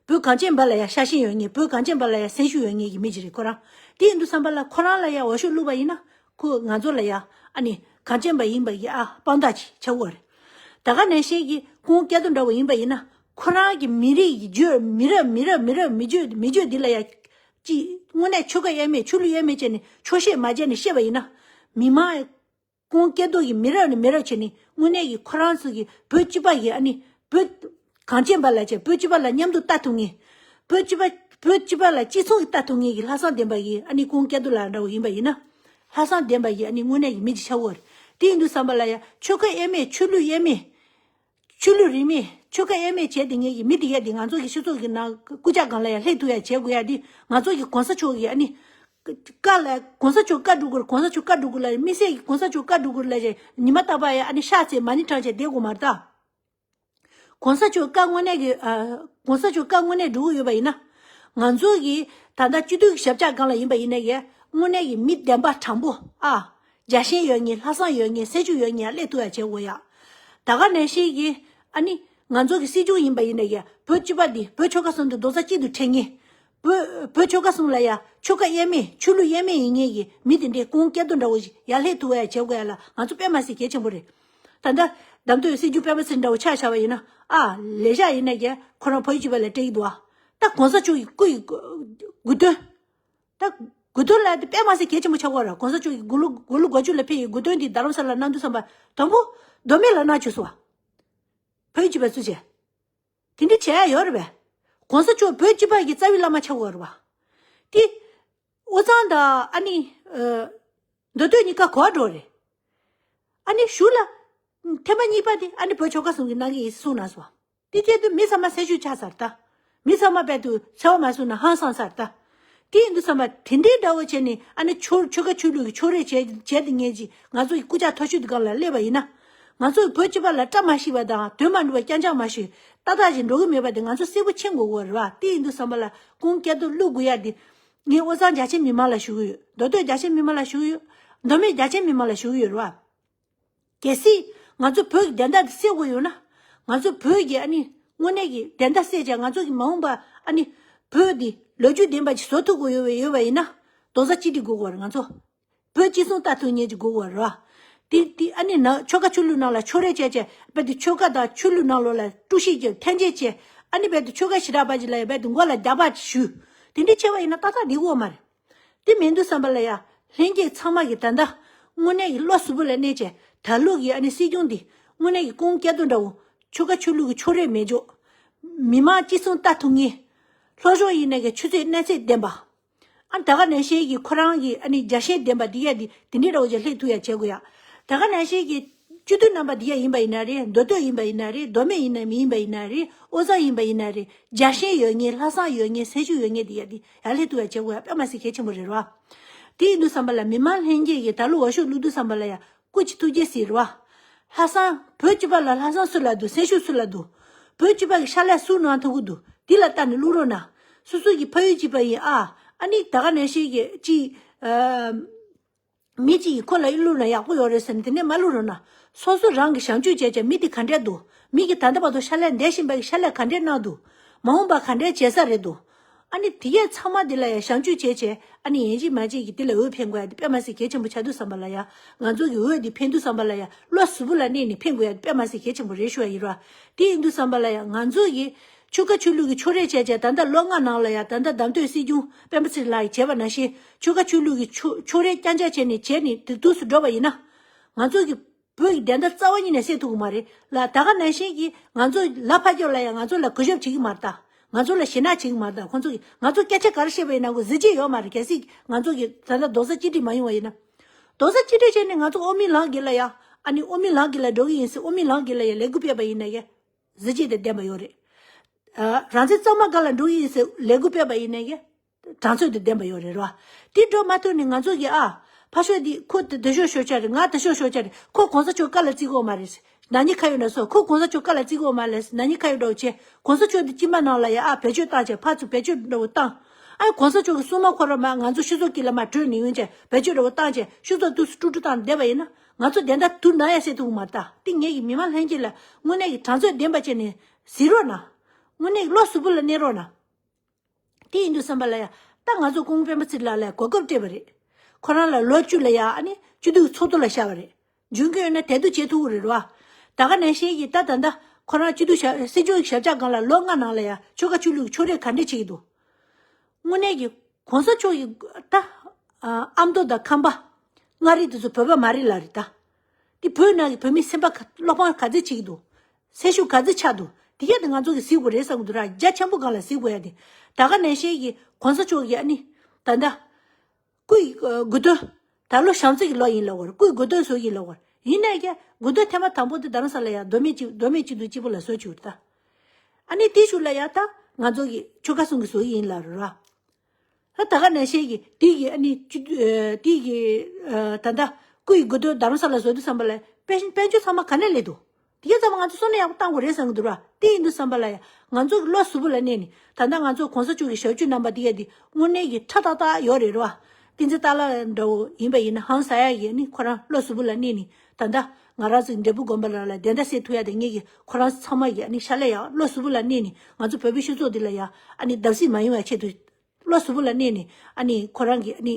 བོད་གངས་ཅན་པ་ལ་ཡ་ཤ་ཞེན་ཡོད་ངེས་བོད་གངས་ཅན་པ་ལ་ཡ་སེམས་ཤུགས་ཡོད་ངེས་ཀྱི་མི་ཅིག་རེད་ཁོ་རང་། དེ་ཡིན་དུས་ཙམ་པ་ལ་ཁོ་རང་ལ་ཡ་འོས་ཤོག་བླུགས་པ་ཡིན་ན་ཁོ་ང་ཚོ་ལ་ཡ་ཨ་ནི་གངས་ཅན་པ་ཡིན་པ་ཡི་ཨ་དཔང་རྟགས་ཅིག་ཆགས་ཡོད་རེད། ད་ག་ནང་བཞིན་གྱི་ཁོང་སྐལ་རྡོར་འདྲ་བོ་ཡིན་པ་ཡིན་ན་ཁོ་རང་གི་མི་རིགས་ཀྱི་བརྗོད་མི་རབས་མི་རབས་མི་རབས་མི་བརྗོད་མི་བརྗོད་འདི་ལ་ཡ་ཅི་དངོས་གནས་ཆོལ་ཁ་དབྱེར་མེད་ཆོས་ལུགས་དབྱེར་མེད་བྱས་ནས་ཆོག་ཤེས་མ་བྱས་ནས་བཤད་པ་ཡིན་ན་མི་མང་ཁོང་སྐལ་རྡོར་གྱི་མི་རབས་ནས་མི་རབས་བྱས་ནས་དངོས་གནས་ཀྱི་ཁོ་རང་ཚོ་གི་བོད་སྤྱི་པ་གི་ཨ་ནི་བོད་གངས་ཅན་པ་ལ་བྱས་བོད་སྤྱི་པ་ལ་མཉམ་དུ་ལྟ་ཐུབ་ངེས། བོད་སྤྱི་པ་བོད་སྤྱི་པ་ལ་གཅིག་མཚུངས་ཀྱི་ལྟ་ཐུབ་ངེས་ཀྱི་ལྷག་བསམ་ལྡན་པ་གི་ཨ་ནི་ཁོང་སྐལ་རྡོར་ལགས་འདྲ་བོ་ཡིན་པ་ཡིན་ན། ལྷག་བསམ་ལྡན་པ་གི་ཨ་ནི་དངོས་གནས་ཀྱི་མི་ཅིག་ཆགས་ཡོད་རེད། དེ་ཡིན་དུས་ཙམ་པ་ལ་ཡ་ཆོལ་ཁ་དབྱེར་མེད་ཆོས་ལུགས་དབྱེར་མེད། ཆོས་ལུགས་རིས་མེད་ཆོལ་ཁ་དབྱེར་མེད་བྱས་ཏེ་ངེད་ཀྱི་མི་དེ་གས་དེ་ང་ཚོ་གི་སྤྱི་ཚོགས་ཀྱི་ནང་རྐུབ་བཀྱག་སྒང་ལ་ཡ་སླེབས་ཐུབ་ཡ་བྱེད་དགོས་ཡ་དེ་ང་ཚོ་གི་གོང་ས་མཆོག་གི་ཨ་ནི། བཀའ་ལ་གོང་ས་མཆོག་བཀའ་སྒྲུབ་དགོས་རེད་གོང་ས་མཆོག་བཀའ་སྒྲུབ་དགོས་ལ་དམིགས་བསལ་གྱི་གོང་ས་མཆོག་བཀའ་སྒྲུབ་དགོས་རེད་ལ་ཉི་མ་རྟག་པར་ཡ་ཨ་ནི་ཤག་ཚེ་མ་ཎི་བགྲང་བྱས་བསྡད་དགོས་མ་རེད་ད། གོང་ས་མཆོག་བཀའ་དངོས་གནས་ཀྱི་ཨ། གོང་ས་མཆོག་བཀའ་དངོས་གནས་སྒྲུབ་ཀྱི་ཡོད་པ་ཡིན་ན། ང་ཚོ་གི་ད་ལྟ་སྤྱི་འཐུས་ཀྱི་ཞབས་བཅགས་སྒང་ལ་ཡིན་པ་ཡིན་ན་ཡ་དངོས་གནས་ཀྱི་མི་བདེན་པ་དྲང་པོ་ཨ། རྒྱལ་ཞེན་ཡོད་ངེས་ལྷག་བསམ་ཡོད་ངེས་སེམས་ཤུགས་ཡོད་ངེས་སླེབས་ཐུབ་ཡ་བྱེད་དགོས་ཡ། ད་ག་ནང་བཞིན་གྱི་ཨ་ནི་ང་ཚོ་གི་སྲིད་སྐྱོང་ཡིན་པ་ཡིན་ན་ཡ་བོད་སྤྱི་པ་འདི་བོད་ཆོལ་ཁ་གསུམ་དུ་རྡོག་རྩ་གཅིག་ཏུ་འཕྲད་ངེས། བོད་བོད་ཆོལ་ཁ་གསུམ་ལ་ཡ་ཆོལ་ཁ་དབྱེར་མེད་ཆོས་ལུགས་དབྱེར་མེད་ཡིན་ངེས་ཀྱི་མི་དེ་འདྲའི་ཁོང་སྐལ་རྡོར་འདྲ་བོ་ཞིག་ཡར་སླེབས་ཐུབ་ཡ་བྱེད་དགོས་ཡ་ལ་ང་ཚོ་དཔེ་མ་སྲིད་གལ་ཆེན་པོ་རེད། ད་ལྟ་གདམ་དོན་སྲིད་སྐྱོང་སྤེན་པ་ཚེ་རིང་འདྲ་བོ་ཆ་བཞག་པ་ཡིན་ན་ཨ་ལས་ཤག་ཡིན་ན་ཀྱང་ཁོ་རང་ཕ་ཡུལ་གཅིག་པ་ལ་སྤྲད་ཀྱི་འདུག་ཨ། ད་གོང་ས་མཆོག་གི་སྐུ་ཡི་དགུ་སྟོན། ད་དགུ་སྟོན་ལ་དེ་དཔེ་མ་སྲིད་གལ་ཆེན་པོ་ཆགས་ཀྱི་ཡོད་རེད། གོང་ས་མཆོག་གི་དགུང་ལོ་དགུང་ལོ་དགུ་བཅུ་ལ་ཕེབས་ཡི་དགུ་སྟོན་འདི་རྡ་རམ་ས་ལ་གནང་དུས་ཙམ་པ་དང་པོ་མདོ་སྨད་ལ་གནང་བཅུག་སོང་བ། ཕ་ཡུལ་གཅིག་པ་སུ་བྱས། དེ་འདྲ་བྱས་ཡ་ཡོད་རེད་པས། གོང་ས་མཆོག་བོད་སྤྱི་པ་གི་རྩ་བའི་བླ་མ་ཆགས་ཀྱི་ཡོད་རེད་པ། དེ། དབུས་གཙང་དང་ཨ་ནི། མདོ་སྟོད་གཉིས་ཀ་ག་པར་འགྲོ་རེད། ཨ་ནི་གཞུག་ལ། ཐེངས་མ་གཉིས་པ་དེ་ཨ་ནི་བོད་ཆོལ་ཁ་གསུམ་གྱི་གནང་གི་ཡིན་གསུངས་གནང་སོང་། དེ་བྱས་དུས་མི་ཚང་མ་སེམས་ཤུགས་ཆག་ཚར་ད། མི་ཚང་མ་རྦད་དུ་འཚེ་བ་མ་བཟོས་ན་ཧང་སངས་ཚར་ད། དེ་ཡིན་དུས་ཙམ་པ་དེ་འདྲའི་འདྲ་བོ་བྱས་ནས་ཨ་ནི་ཆོལ་ཆོལ་ཁ་ཆོས་ལུགས་ཀྱི་ཕྱོགས་རིས་བྱས་བྱས་ཏེ་ངེད་ཀྱིས་ང་ཚོ་ཡི་སྐུ་ཕྱྭ་མཐོ་ཤོས་དེ་སྒང་ལ་སླེབས་པ་ཡིན་ན། ང་ཚོ་ཡི་བོད་སྤྱི་པ་ལ་བཀྲ་མ་ཤིས་པ་དང་དོན་མ་འགྲུབ་པ་རྐྱང་རྐྱང་མ་ཤོད་ཏག་ཏག་ཅིག་འགྲོ་གི་མེད་པ་དེ་ང་ཚོ་གསལ་པོ་མཁྱེན་དགོས་ཀྱི་ཡོད་རེད་བ། དེ་ཡིན་དུས་ཙམ་པ་ལ་ཁོང་སྐལ་རྡོར་བླུག་དགོས་ཡ་དེ། ངས་དབུས་གཙང་རྒྱ་ཆེ་མི་མང་ལ་ཞུ་གི་ཡོད། མདོ་སྟོད་རྒྱ་ཆེ་མི་མང་ལ་ཞུ་གི་ཡོད། མདོ་སྨད་རྒྱ་ཆེ་མི་མང་ལ་ཞུ་གི་ཡོད་རེད་བ། གལ་སྲིད་ང་ཚོ་བོད་ཀྱི་བདེན་མཐའ་དེ་གསལ་དགོས་ཡོད་ན། ང་ཚོ་བོད་ཀྱི་ཨ་ནི་དངོས་གནས་ཀྱི་བདེན་མཐའ་གསལ་བྱས་ང་ཚོ་གི་མ་འོངས་པ་ཨ་ནི་བོད་འདི་ལོ་རྒྱུས་ལྡན་པ་ཅིག་བཟོ་ཐུབ་དགོས་ཡོད་པ་ཡོད་པ་ཡིན་ན་རྡོག་རྩ་གཅིག་སྒྲིལ་དགོས་ཀྱི་ཡོད་རེད་ང་ཚོ། བོད་སྤྱི་སྲུང་ལྟ་ཐུབ་མཁན་ཅིག་དགོས་ཀྱི་ཡོད་རེད་བ། དེ་དེ་ཨ་ནི་ནང་ཆོལ་ཁ་ཆོས་ལུགས་ནང་ལ་ཕྱོགས་རེས་བྱས་བྱས་རྦད་དེ་ཆོལ་ཁ་དང་ཆོས་ལུགས་ནང་ལོགས་ལ་དཀྲུག་ཤིང་བརྒྱབ་འཐེན་འཁྱེར་བྱས། ཨ་ནི་རྦད་དེ་ཆོལ་ཁ་ཞེ་དྲག་པ་ཅིག་ལ་ཡང་རྦད་དེ་མགོ་ལ་རྒྱག་པ་ཞུ། དེ་འདྲ་བྱས་པ་ཡིན་ན་ཏག་ཏག་འགྲིག་གི་ཡོད་མ་རེད། དེ་མི་འདུག་བསམ་པ་ལ་ཡ། ལྷན་རྒྱས་ཚང་མ་གིས་ད་ལྟ་དངོས་གནས་ཀྱི་བློ་གཟུ་བོ་ལ་གནས་བྱས་ད་ལོ་གི་ཨ་ནི་སྲིད་སྐྱོང་འདི་དངོས་གནས་ཀྱི་ཀུང་སྐྱ་རྡོ་འདྲ་བོ། ཆོལ་ཁ་ཆོས་ལུགས་ཀྱི་ཕྱོགས་རེས་མེད་འཇོག་མི་མང་སྤྱི་ཚོགས་ལྟ་ཐུབ་ངེས། ལྷོ་ཕྱོགས་ཡིན་ནའི་གི་ཆུ་ཚོད་གནས་ཚད་ལྡན་པ། ཨ་ད་ག་ནང་བཞིན་གྱི་ཁོ་རང་གི་ཨ་ནི་རྒྱལ་ཞེན་ལྡན་པ་འདི་ཡ་འདི་དེ་འདྲའི་འདྲ་བོ་ཅིག་སླེབས་ཐུབ་ཡ་བྱེད་དགོས་ཡ། ད་ག་ནང་བཞིན་གྱི་སྤྱི་འཐུས་རྣམ་པ་འདི་ཡ་ཡིན་པ་ཡིན་ན་རེད། མདོ་སྟོད་ཡིན་པ་ཡིན་ན་རེད། མདོ་སྨད་ཡིན་ན་མི་ཡིན་པ་ཡིན་ན་རེད། ཨོ་རྩལ་ཡིན་པ་ཡིན་ན་རེད། རྒྱལ་ཞེན་ཡོད་ངེས། ལྷག་བསམ་ཡོད་ངེས། སེམས་ཤུགས་ཡོད་ངེས་འདི་ཡ་འདི་ཡར་སླེབས་ཐུབ་ཡ་བྱེད་དགོས་ཡ་དཔེ་མ་སྲིད་གལ་ཆེན་པོ་རེད་རོ། དེ་ཡིན་དུས་ཙམ་པ་ལ་མི་མང་ལྷན་རྒྱས་ཀྱིས་ད་ལོ་འོས་ཤོག་བླུགས་དུས་ཙམ་པ་ལ་ཡ། སྐུ་མཁྱེན་ཐུགས་རྗེ་གཟིགས་རོ། ལྷག་བསམ་བོད་སྤྱི་པ་ལ་ལྷག་བསམ་སུ་ལ་འདུག་སེམས་ཤུགས་སུ་ལ་འདུག་བོད་སྤྱི་པ་གི་ཕྱག་ལས་སུ་གནང་ཐུབ་ཀྱི་འདུག་འདི་ལ་ལྟ་ནས་བླུག་རོགས་གནང་། སོ་སོ་གི་ཕ་ཡུལ་གཅིག་པ་ཡིན་ཨ། ཨ་ནི་ད་ག་ནང་བཞིན་གྱི་ཅིག་ཨ། མི་གཅིག་གིས་ཁོ་ལ་བླུག་ན་ཡག་པོ་ཡོད་རེད་ཟེར་ནས་དེ་ནས་མ་བླུག་རོགས་གནང་། སོ་སོ་རང་གི་བྱམས་སྐྱོང་བྱས་བྱས་མི་དེ་ག་འདྲས་འདུག་མི་གི་ད་ལྟ་བར་དུ་ཕྱག་ལས་འདས་བཞིན་པ་གི་ཕྱག་ལས་ག་འདྲས་གནང་འདུག་མ་འོངས་པ་ག་འདྲས་བྱེད་ས་རེད་འདུག་ཨ་ནི་དེ་གས་ཚང་མ་དེ་ལ་ཡང་བྱམས་སྐྱོང་བྱས་བྱས་ཨ་ནི་ཡིན་གཅིག་མིན་གཅིག་གིས་དེ་ལ་འོས་འཕེན་དགོས་ཡ་དེ་དཔེ་མ་སྲིད་གལ་ཆེན་པོ་ཆགས་དུས་ཙམ་པ་ལ་ཡ། ང་ཚོ་གི་འོས་དེ་འཕེན་དུས་ཙམ་པ་ལ་ཡ་བློ་གཟུ་བོ་ལ་གནས་ནས་འཕེན་དགོས་ཡ་དེ་དཔེ་མ་སྲིད་གལ་ཆེན་པོ་རེད་ཞུ་ཡ་ཡིན་ར། དེ་ཡིན་དུས་ཙམ་པ་ལ་ཡ་ང་ཚོ་གི་ཆོལ་ཁ་ཆོས་ལུགས་ཀྱི་ཕྱོགས་རེས་བྱས་བྱས་ད་ལྟ་ལོ་ལྔ་ནང་ལ་ཡ་ད་ལྟ་བདམས་ཐོན་སྲིད་སྐྱོང་སྤེན་པ་ཚེ་རིང་ལགས་ཀྱིས་བྱས་པ་ནང་བཞིན་ཆོལ་ཁ་ཆོས་ལུགས་ཀྱི་ཕྱོགས་ཕྱོགས་རེས་རྐྱང་རྐྱང་བྱས་ནས་བྱས་ནས་དེ་དུས་སུ་འགྲོ་བ་ཡིན་ན། ང་ཚོ་གི་བོད་ཀྱི་བདེན་མཐའ་རྩ་བ་ཉིད་ནས་གསལ་ཐུབ་ཀྱི་མ་རེད་ལ། ད་ག་ནང་བཞིན་གྱི་ང་ཚོ་ལ་ཕར་སྐྱོད་ལ་ཡང་ང་ཚོ་ལ་གུས་ཞབས་བྱེད་ཀྱི་མ་རེད་ད། ང་ཚོ་ལ་ཞེད་སྣང་བྱེད་ཀྱི་མ་རེད་ད། ཁོང་ཚོ་གིས་ང་ཚོ་སྐད་ཆ་ག་རེ་བཤད་པ་ཡིན་ན་ཁོ་གཟི་བརྗིད་ཡོད་མ་རེད། གལ་སྲིད་ང་ཚོ་གིས་ད་ལྟ་རྡོག་རྩ་གཅིག་སྒྲིལ་མ་ཡོང་བ་ཡིན་ན། རྡོག་རྩ་གཅིག་སྒྲིལ་བྱས་ནས་ང་ཚོ་དབུ་མའི་ལམ་གྱི་ལ་ཡ་ཨ་ནི་དབུ་མའི་ལམ་གྱི་ལ་འགྲོ་གི་ཡིན་ཟེར་དབུ་མའི་ལམ་གྱི་ལ་ཡ་ལས་འགུལ་སྤེལ་བ་ཡིན་ན་ཡ་གཟི་བརྗིད་དང་ལྡན་པ་ཡོད་རེད། ཨ་རང་བཙན་གཙང་མ་སྒང་ལ་འགྲོ་གི་ཡིན་ཟེར་ལས་འགུལ་སྤེལ་བ་ཡིན་ན་ཡ། གྲངས་ཚད་དང་ལྡན་པ་ཡོད་རེད་རོ། དེ་འགྲོ་མ་ཐུབ་ནས་ང་ཚོ་གིས་ཨ། ཕར་ཕྱོགས་འདི་ཁོ་དེ་དེ་ཕྱོགས་ཤོར་ཆ་རེད། ང་དེ་ཕྱོགས་ཤོར་ཆ་རེད། ཁོ་གོང་ས་མཆོག་བཀའ་ལ་བརྩི་གི་ཡོད་མ་རེད། ན་ནིང་ཁ་ཡོད་ན་སོ་ཁོ་གོང་ས་མཆོག་བཀའ་ལ་བརྩི་གི་ཡོད་མ་རེད། ན་ནིང་ཁ་ཡོད་འདྲ་བོ་བྱས་གོང་ས་མཆོག་འདི་དཀྱིལ་མ་ནང་ལ་ཡ་ཨ་བེད་སྤྱོད་བཏང་བྱས་ཕར་ཚུར་བེད་སྤྱོད་འདྲ་བོ་བཏང་། ཨ་གོང་ས་མཆོག་གི་སྲུང་མ་ཁོ་ར་མ་ང་ཚོ་སྤྱི་ཚོགས་དཀྱིལ་ལ་མ་བྲོས་ནས་ཡོང་བྱས་བེད་སྤྱོད་འདྲ་བོ་བཏང་བྱས་སྤྱི་ཚོགས་དུས་སུ་དཀྲུག་དཀྲུག་བཏང་བསྡད་པ་ཡིན་ན་ང་ཚོ་བདེན་མཐའ་དུར་ནང་ཡ་སེལ་ཐུབ་ཀྱི་མ་རེད་ད། དེ་ངེད་ཀྱི་མི་མང་ལྷན་རྒྱས་ལ་དངོས་གནས་ཀྱི་གྲངས་ཚད་ལྡན་པ་བྱས་ནས་གཟིགས་རོགས་གནང་། དངོས་གནས་ཀྱི་བློ་གཟུ་བོ་ལ་གནས་རོགས་གནང་། དེ་ཡིན་དུས་ཙམ་པ་ལ་ཡ། ད་ང་ཚོ་སྐུ་ངོ་སྤེན་པ་ཚེ་རིང་ལགས་ལ་གོ་སྐབས་སྤྲད་པ་རེད། ཁོ་རང་ལ་ལོ་བཅུ་ལ་ཡ་ཨ་ནི་སྤྱི་འཐུས་ཚོགས་གཙོ་ལ་བཞག་པ་རེད། འཇོན་གྱི་ཡོད་ན་དེ་དུ་བྱེད་ཐུབ་ཀྱི་རེད་བ། ད་ག་ནང་བཞིན་གྱི་ད་ད་ལྟ་ཁོ་རང་སྤྱི་འཐུས་ཞབས་སྲིད་སྐྱོང་གི་ཞབས་བཅགས་སྒང་ལ་ལོ་ལྔ་ནང་ལ་ཡ་ཆོལ་ཁ་ཆོས་ལུགས་ཀྱི་ཕྱོགས་རིས་ག་འདྲས་བྱེད་ཀྱི་འདུག་དངོས་གནས་ཀྱི་གོང་ས་མཆོག་གི་ད་ཨ་མདོ་དང་ཁམས་པ་མངའ་རིས་དེ་ཚོ་བོད་པ་མ་རེད་ལ་རེད་ད། དེ་བོད་ནང་གི་བོད་མི་སེམས་པ་ག་བློ་ཕམ་ག་ཚོད་བྱེད་ཀྱི་འདུག་སེམས་ཤུགས་ག་ཚོད་ཆག་འདུག་དེ་གས་དེ་ང་ཚོ་གི་གཟིགས་དགོས་རེད་བསམ་གི་འདུག་ར། རྒྱ་ཆེན་པོ་སྒང་ལ་གཟིགས་དགོས་ཡ་དེ། ད་ག་ནང་བཞིན་གྱི་གོང་ས་མཆོག་གི་ཨ་ནི། ད་ལྟ། སྐུའི་དགུང་སྟོན། ད་ལོ་བྱམས་བརྩེ་གི་ལོ་ཡིན་ལབ་དགོས་རེད། སྐུའི་དགུང་སྟོན་བཟོ་གི་ལབ་དགོས་རེད། ཡིན་ནའི་ཀྱ་དགུང་སྟོན་ཐེངས་མ་དང་པོ་དེ་རྡ་རམ་ས་ལ་ཡ་མདོ་སྨད་སྤྱི་མདོ་སྨད་སྤྱི་འཐུས་གཅིག་པོ་ལ་བཟོ་བཅུག་རེད་ད། ཨ་ནི་དེ་ཤུགས་ལ་ཡ་ད་ང་ཚོ་གི་ཆོལ་ཁ་གསུམ་གི་བཟོ་གི་ཡིན་ལབ་རེད་ར། ད་ད་ག་ནང་བཞིན་གྱི་དེ་གི་ཨ་ནི་སྤྱི་འཐུས་ཨ་དེ་གི་ཨ་ད་ལྟ་སྐུའི་དགུང་སྟོན་རྡ་རམ་ས་ལ་བཟོ་དུས་ཙམ་པ་ལ་དཔལ་དཔལ་འབྱོར་ཚང་མ་ག་ནས་སླེབས་འདུག་དེ་ག་ཚང་མ་ང་ཚོ་བསམ་བློ་ཡག་པོ་བཏང་དགོས་རེད་བསམ་གི་འདུག་ར། དེ་ཡིན་དུས་ཙམ་པ་ལ་ཡ་ང་ཚོ་གི་བློ་གཟུ་བོ་ལ་གནས་ནས་ད་ལྟ་ང་ཚོ་གོང་ས་མཆོག་གི་ཞབས་ཕྱི་རྣམ་པ་དེ་ག་དེ་དངོས་གནས་ཀྱི་ཁྲ་ཏག་ཏག་ཡོད་རེད་ར། བསྟན་འཛིན་སྟག་ལྷ་འདྲ་བོ་ཡིན་པ་ཡིན་ན་ཧང་སང་ཡ་གི་ཨ་ནི་ཁོ་རང་བློ་གཟུ་བོ་ལ་གནས་ནས་ད་ལྟ་ང་རང་ཚོ་འབྲས་སྤུངས་དགོན་པ་ལ་ལ་བདེན་མཐའ་གསལ་ཐུབ་ཡ་དེ་ངེད་ཀྱི་ཁོ་རང་ཚང་མ་གི་ཨ་ནི་ཤ་ལས་ཡ་བློ་གཟུ་བོ་ལ་གནས་ནས་ང་ཚོ་བོད་པའི་སྤྱི་ཚོགས་འདི་ལ་ཡ་ཨ་ནི་བརྡབ་གསིག་མ་ཡོང་བའི་ཆེད་དུ། བློ་གཟུ་བོ་ལ་གནས་ནས་ཨ་ནི་ཁོ་རང་གི་ཨ་ནི་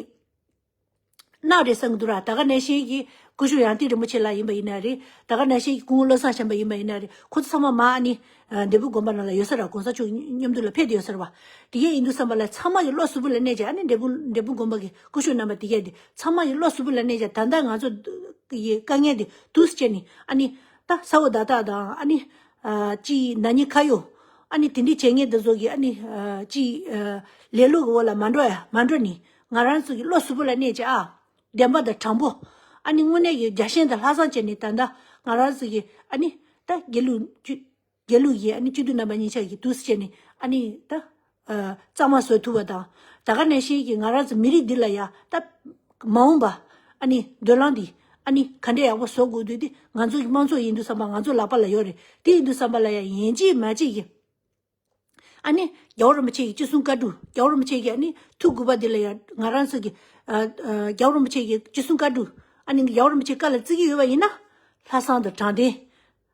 གནང་རེད་བསམ་གི་འདུག་ར། ད་ག་ནང་བཞིན་གྱི་སྐུ་ཞབས་ཡང་ཏི་རིན་པོ་ཆེ་ལགས་ཡིན་པ་ཡིན་ན་རེད། ད་ག་ནང་བཞིན་གྱི་སྐུ་ངོ་བློ་བཟང་བྱམས་པ་ཡིན་པ་ཡིན་ན་རེད། ཁོ་ཚོ་ཚང་མ་མ་ཨ་ནི་འབྲས་སྤུངས་དགོན་པ་ནང་ལ་ཡོད་ས་ར། གོང་ས་མཆོག་མཉམ་དུ་ལ་ཕེབས་ཏེ་ཡོད་ས་ར་བ། དེ་གས་ཡིན་དུས་ཙམ་པ་ལ་ཚང་མ་གི་བློ་གཟུ་བོ་ལ་གནས་བྱས་ཨ་ནི་འབྲས་སྤུངས་འབྲས་སྤུངས་དགོན་པ་གི་སྐུ་ཞབས་རྣམ་པ་དེ་གས་དེ་ཚང་མ་གི་བློ་གཟུ་བོ་ལ་གནས་བྱས་ད་ལྟ་ང་ཚོ་གི་དཀའ་ངལ་དེ་དུས་སུ་བྱས་ནས་ཨ་ནི་ད་ས་འོག་བརྡ་རྟགས་དང་ཨ་ནི། ཨ་ཅི་ན་ནིང་ཁ་ཡོད། ཨ་ནི་དེ་འདྲའི་བྱེད་མཁན་དེ་ཚོ་གིས་ཨ་ནི་ཨ་ཅི་ཨ་ལེ་ལོ་གི་འོག་ལ་མ་འགྲོ་ཡ་མ་འགྲོ་ནི་ང་རང་ཚོ་གི་བློ་གཟུ་བོ་ལ་གནས་ཀྱི་ཨ། བདེན་པ་དང་དྲང་པོ། ཨ་ནི་དངོས་གནས་ཀྱི་རྒྱལ་ཞེན་དང་ལྷག་བསམ་བྱས་ནི་ད་ལྟ་ང་རང་ཚོ་གི་ཨ་ནི་ད་དགེ་ལུགས་ཅུ་དགེ་ལུགས་ཀྱི་ཨ་ནི་སྤྱི་འཐུས་རྣམ་པ་གཉིས་ཆ་གི་དུས་སུ་བྱས་ནི་ཨ་ནི་ད། ཨ་གཙང་མ་བཟོ་ཐུབ་པ་དང་ད་ག་ནང་བཞིན་གྱི་ང་རང་ཚོ་མི་རིགས་འདི་ལ་ཡ་ད་མ་འོངས་པ་ཨ་ནི་མདུན་ལམ་འདི་ཨ་ནི་ག་འདྲ་ཡག་པོ་བཟོ་དགོས་དུས་དེ་ང་ཚོ་གི་དམངས་གཙོ་ཡིན་དུས་ཙམ་པ་ང་ཚོ་ལག་པ་ལ་ཡོད་རེད། དེ་ཡིན་དུས་ཙམ་པ་ལ་ཡ་ཡིན་གཅིག་མིན་གཅིག་གི་ཨ་ནི་རྒྱལ་བ་རིན་པོ་ཆེ་གི་ཅི་གསུང་བཀའ་སྒྲུབ་རྒྱལ་བ་རིན་པོ་ཆེ་གི་ཨ་ནི་ཐུགས་དགོངས་པ་འདི་ལ་ཡ་ང་རང་ཚོ་གི་ཨ་ཨ་རྒྱལ་བ་རིན་པོ་ཆེ་གི་ཅི་གསུང་བཀའ་སྒྲུབ་ཨ་ནི་རྒྱལ་བ་རིན་པོ་ཆེ་བཀའ་ལ་བརྩི་གི་ཡོད་པ་ཡིན་ན་ལྷག་བསམ་དང་དྲང་བདེན།